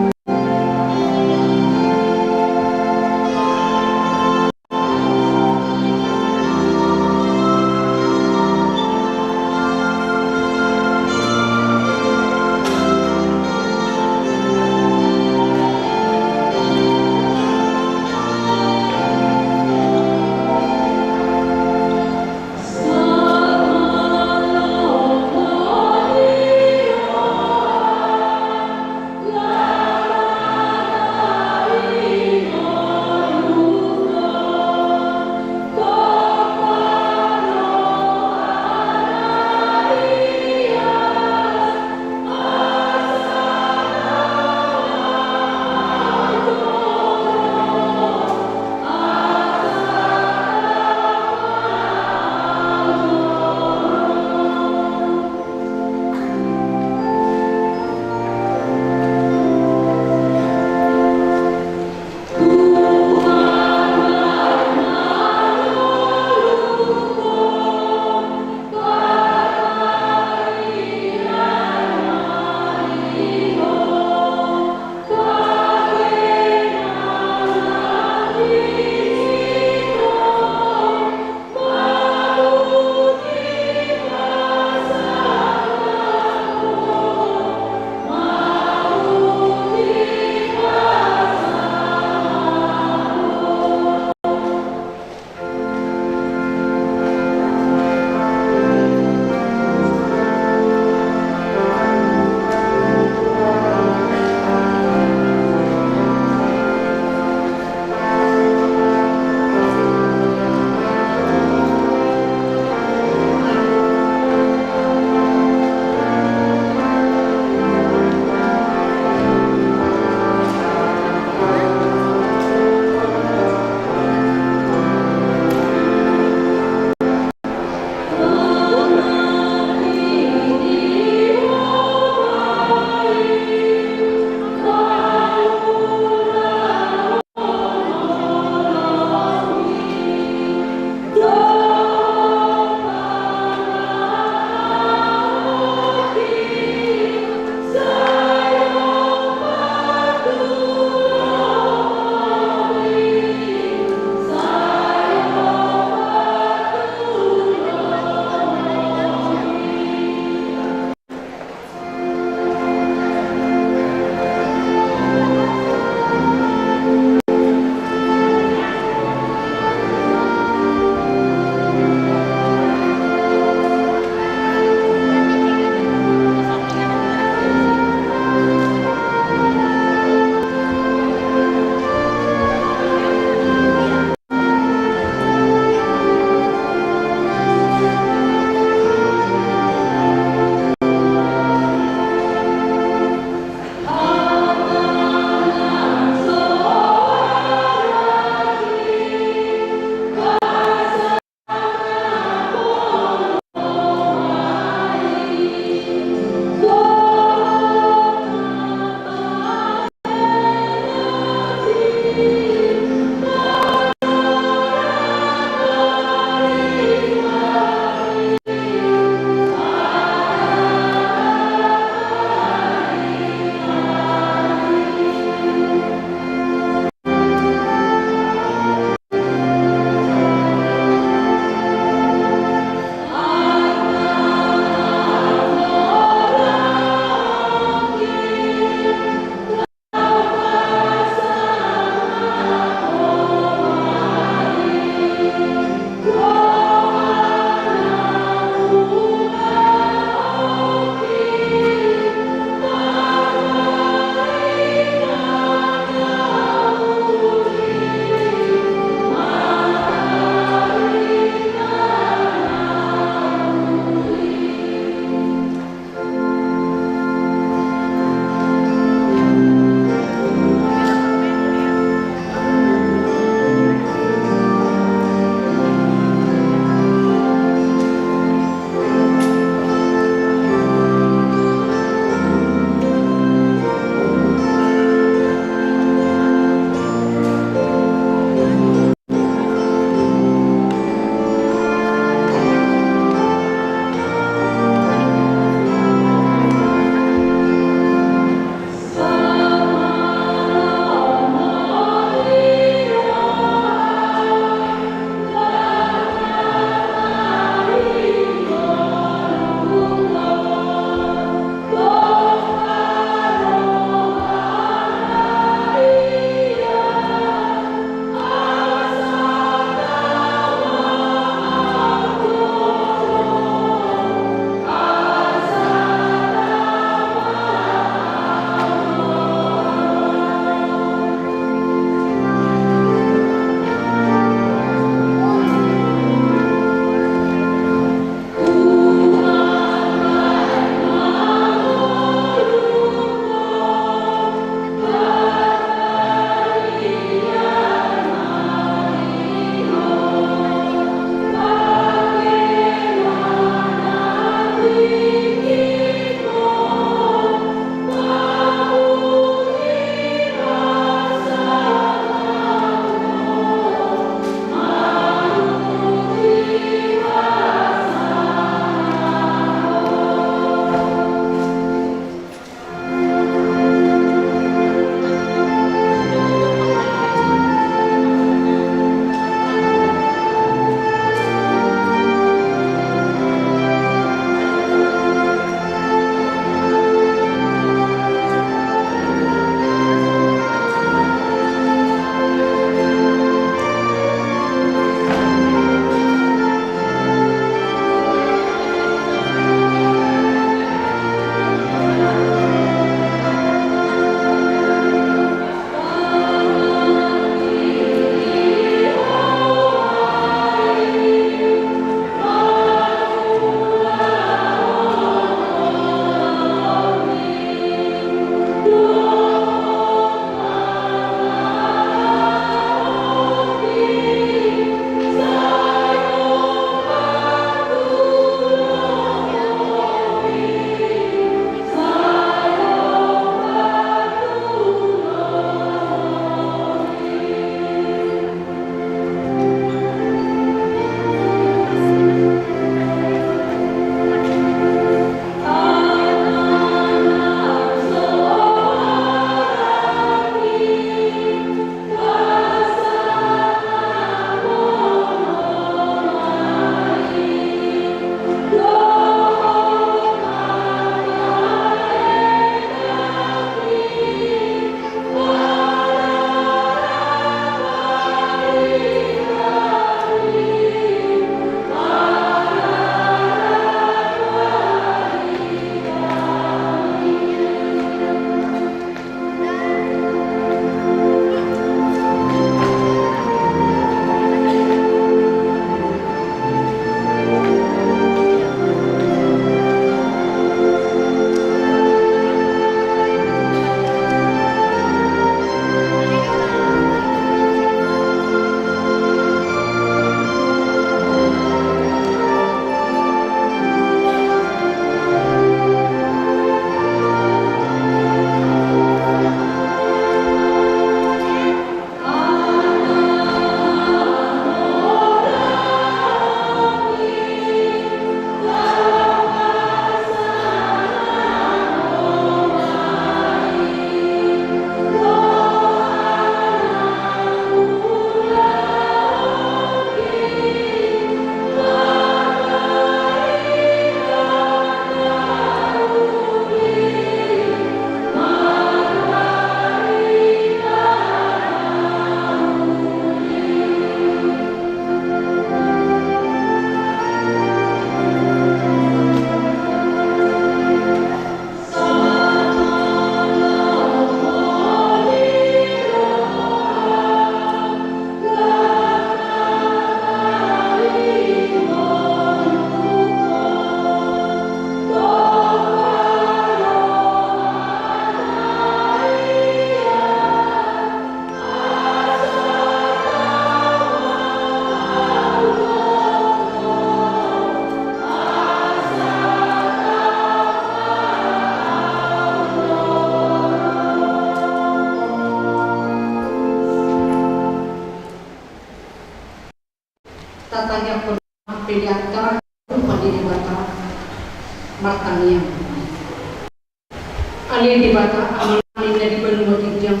Ale Debata Amanami na di banua ginjang,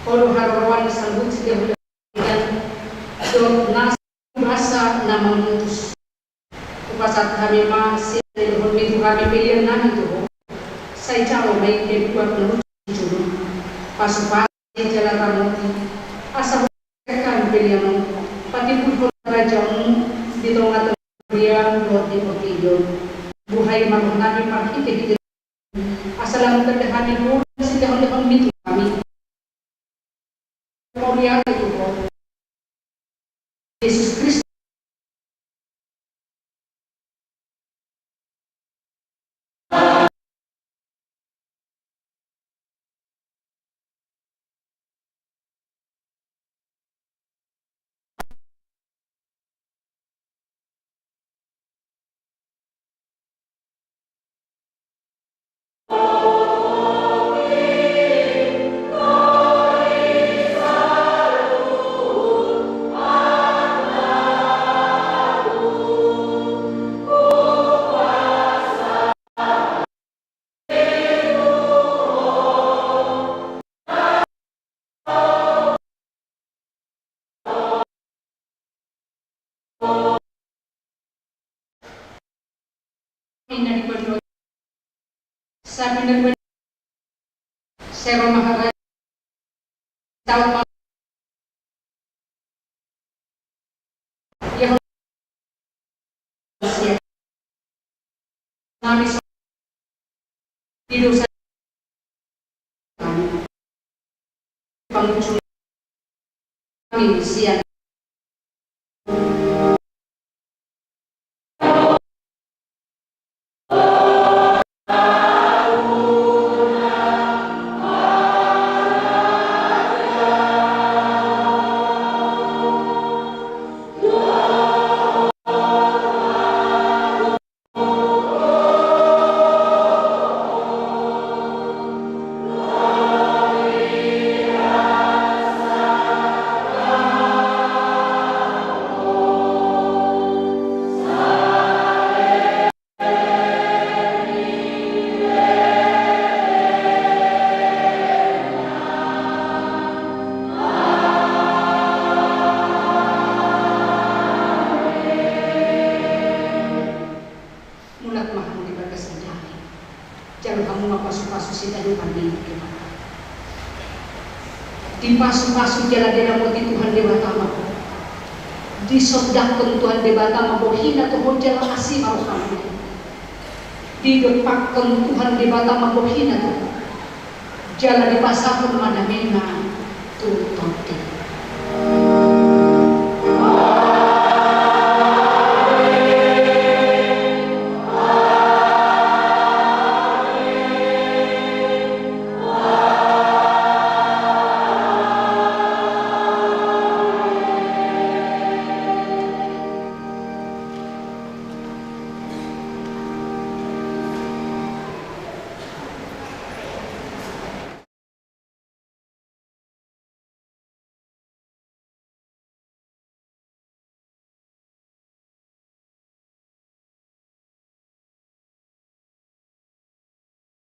Ho do haroroan sanggup sitehon dohot nasa basa na mangutus. Hupasahat hami ma sian na nidokmi tu hami pelean nami tu Ho. Sai jalo ma i gabe buat na lucu tu jolom. Pasupasu jala ramoti, asa hupasahat hami pelean on patimbulhon harajaonMu di tongatonga huriaM dohot di portibi on. Buhai ma roha nami marhitehite asa lam tanda hami pola sitehonhon ni tu hami. Mauliate tu Ho, Jesus Kristus. Mulak ma hamu di bagasan dame. Jalo hamu ma pasupasu sitadopan ni Debata. Dipasupasu jala diramoti Tuhan Debata ma ho. Disondangkon Tuhan Debata ma bohina tu ho jala asi ma rohana. Didompakkon Tuhan Debata ma bohina tu ho. Jala dipasahathon ma damena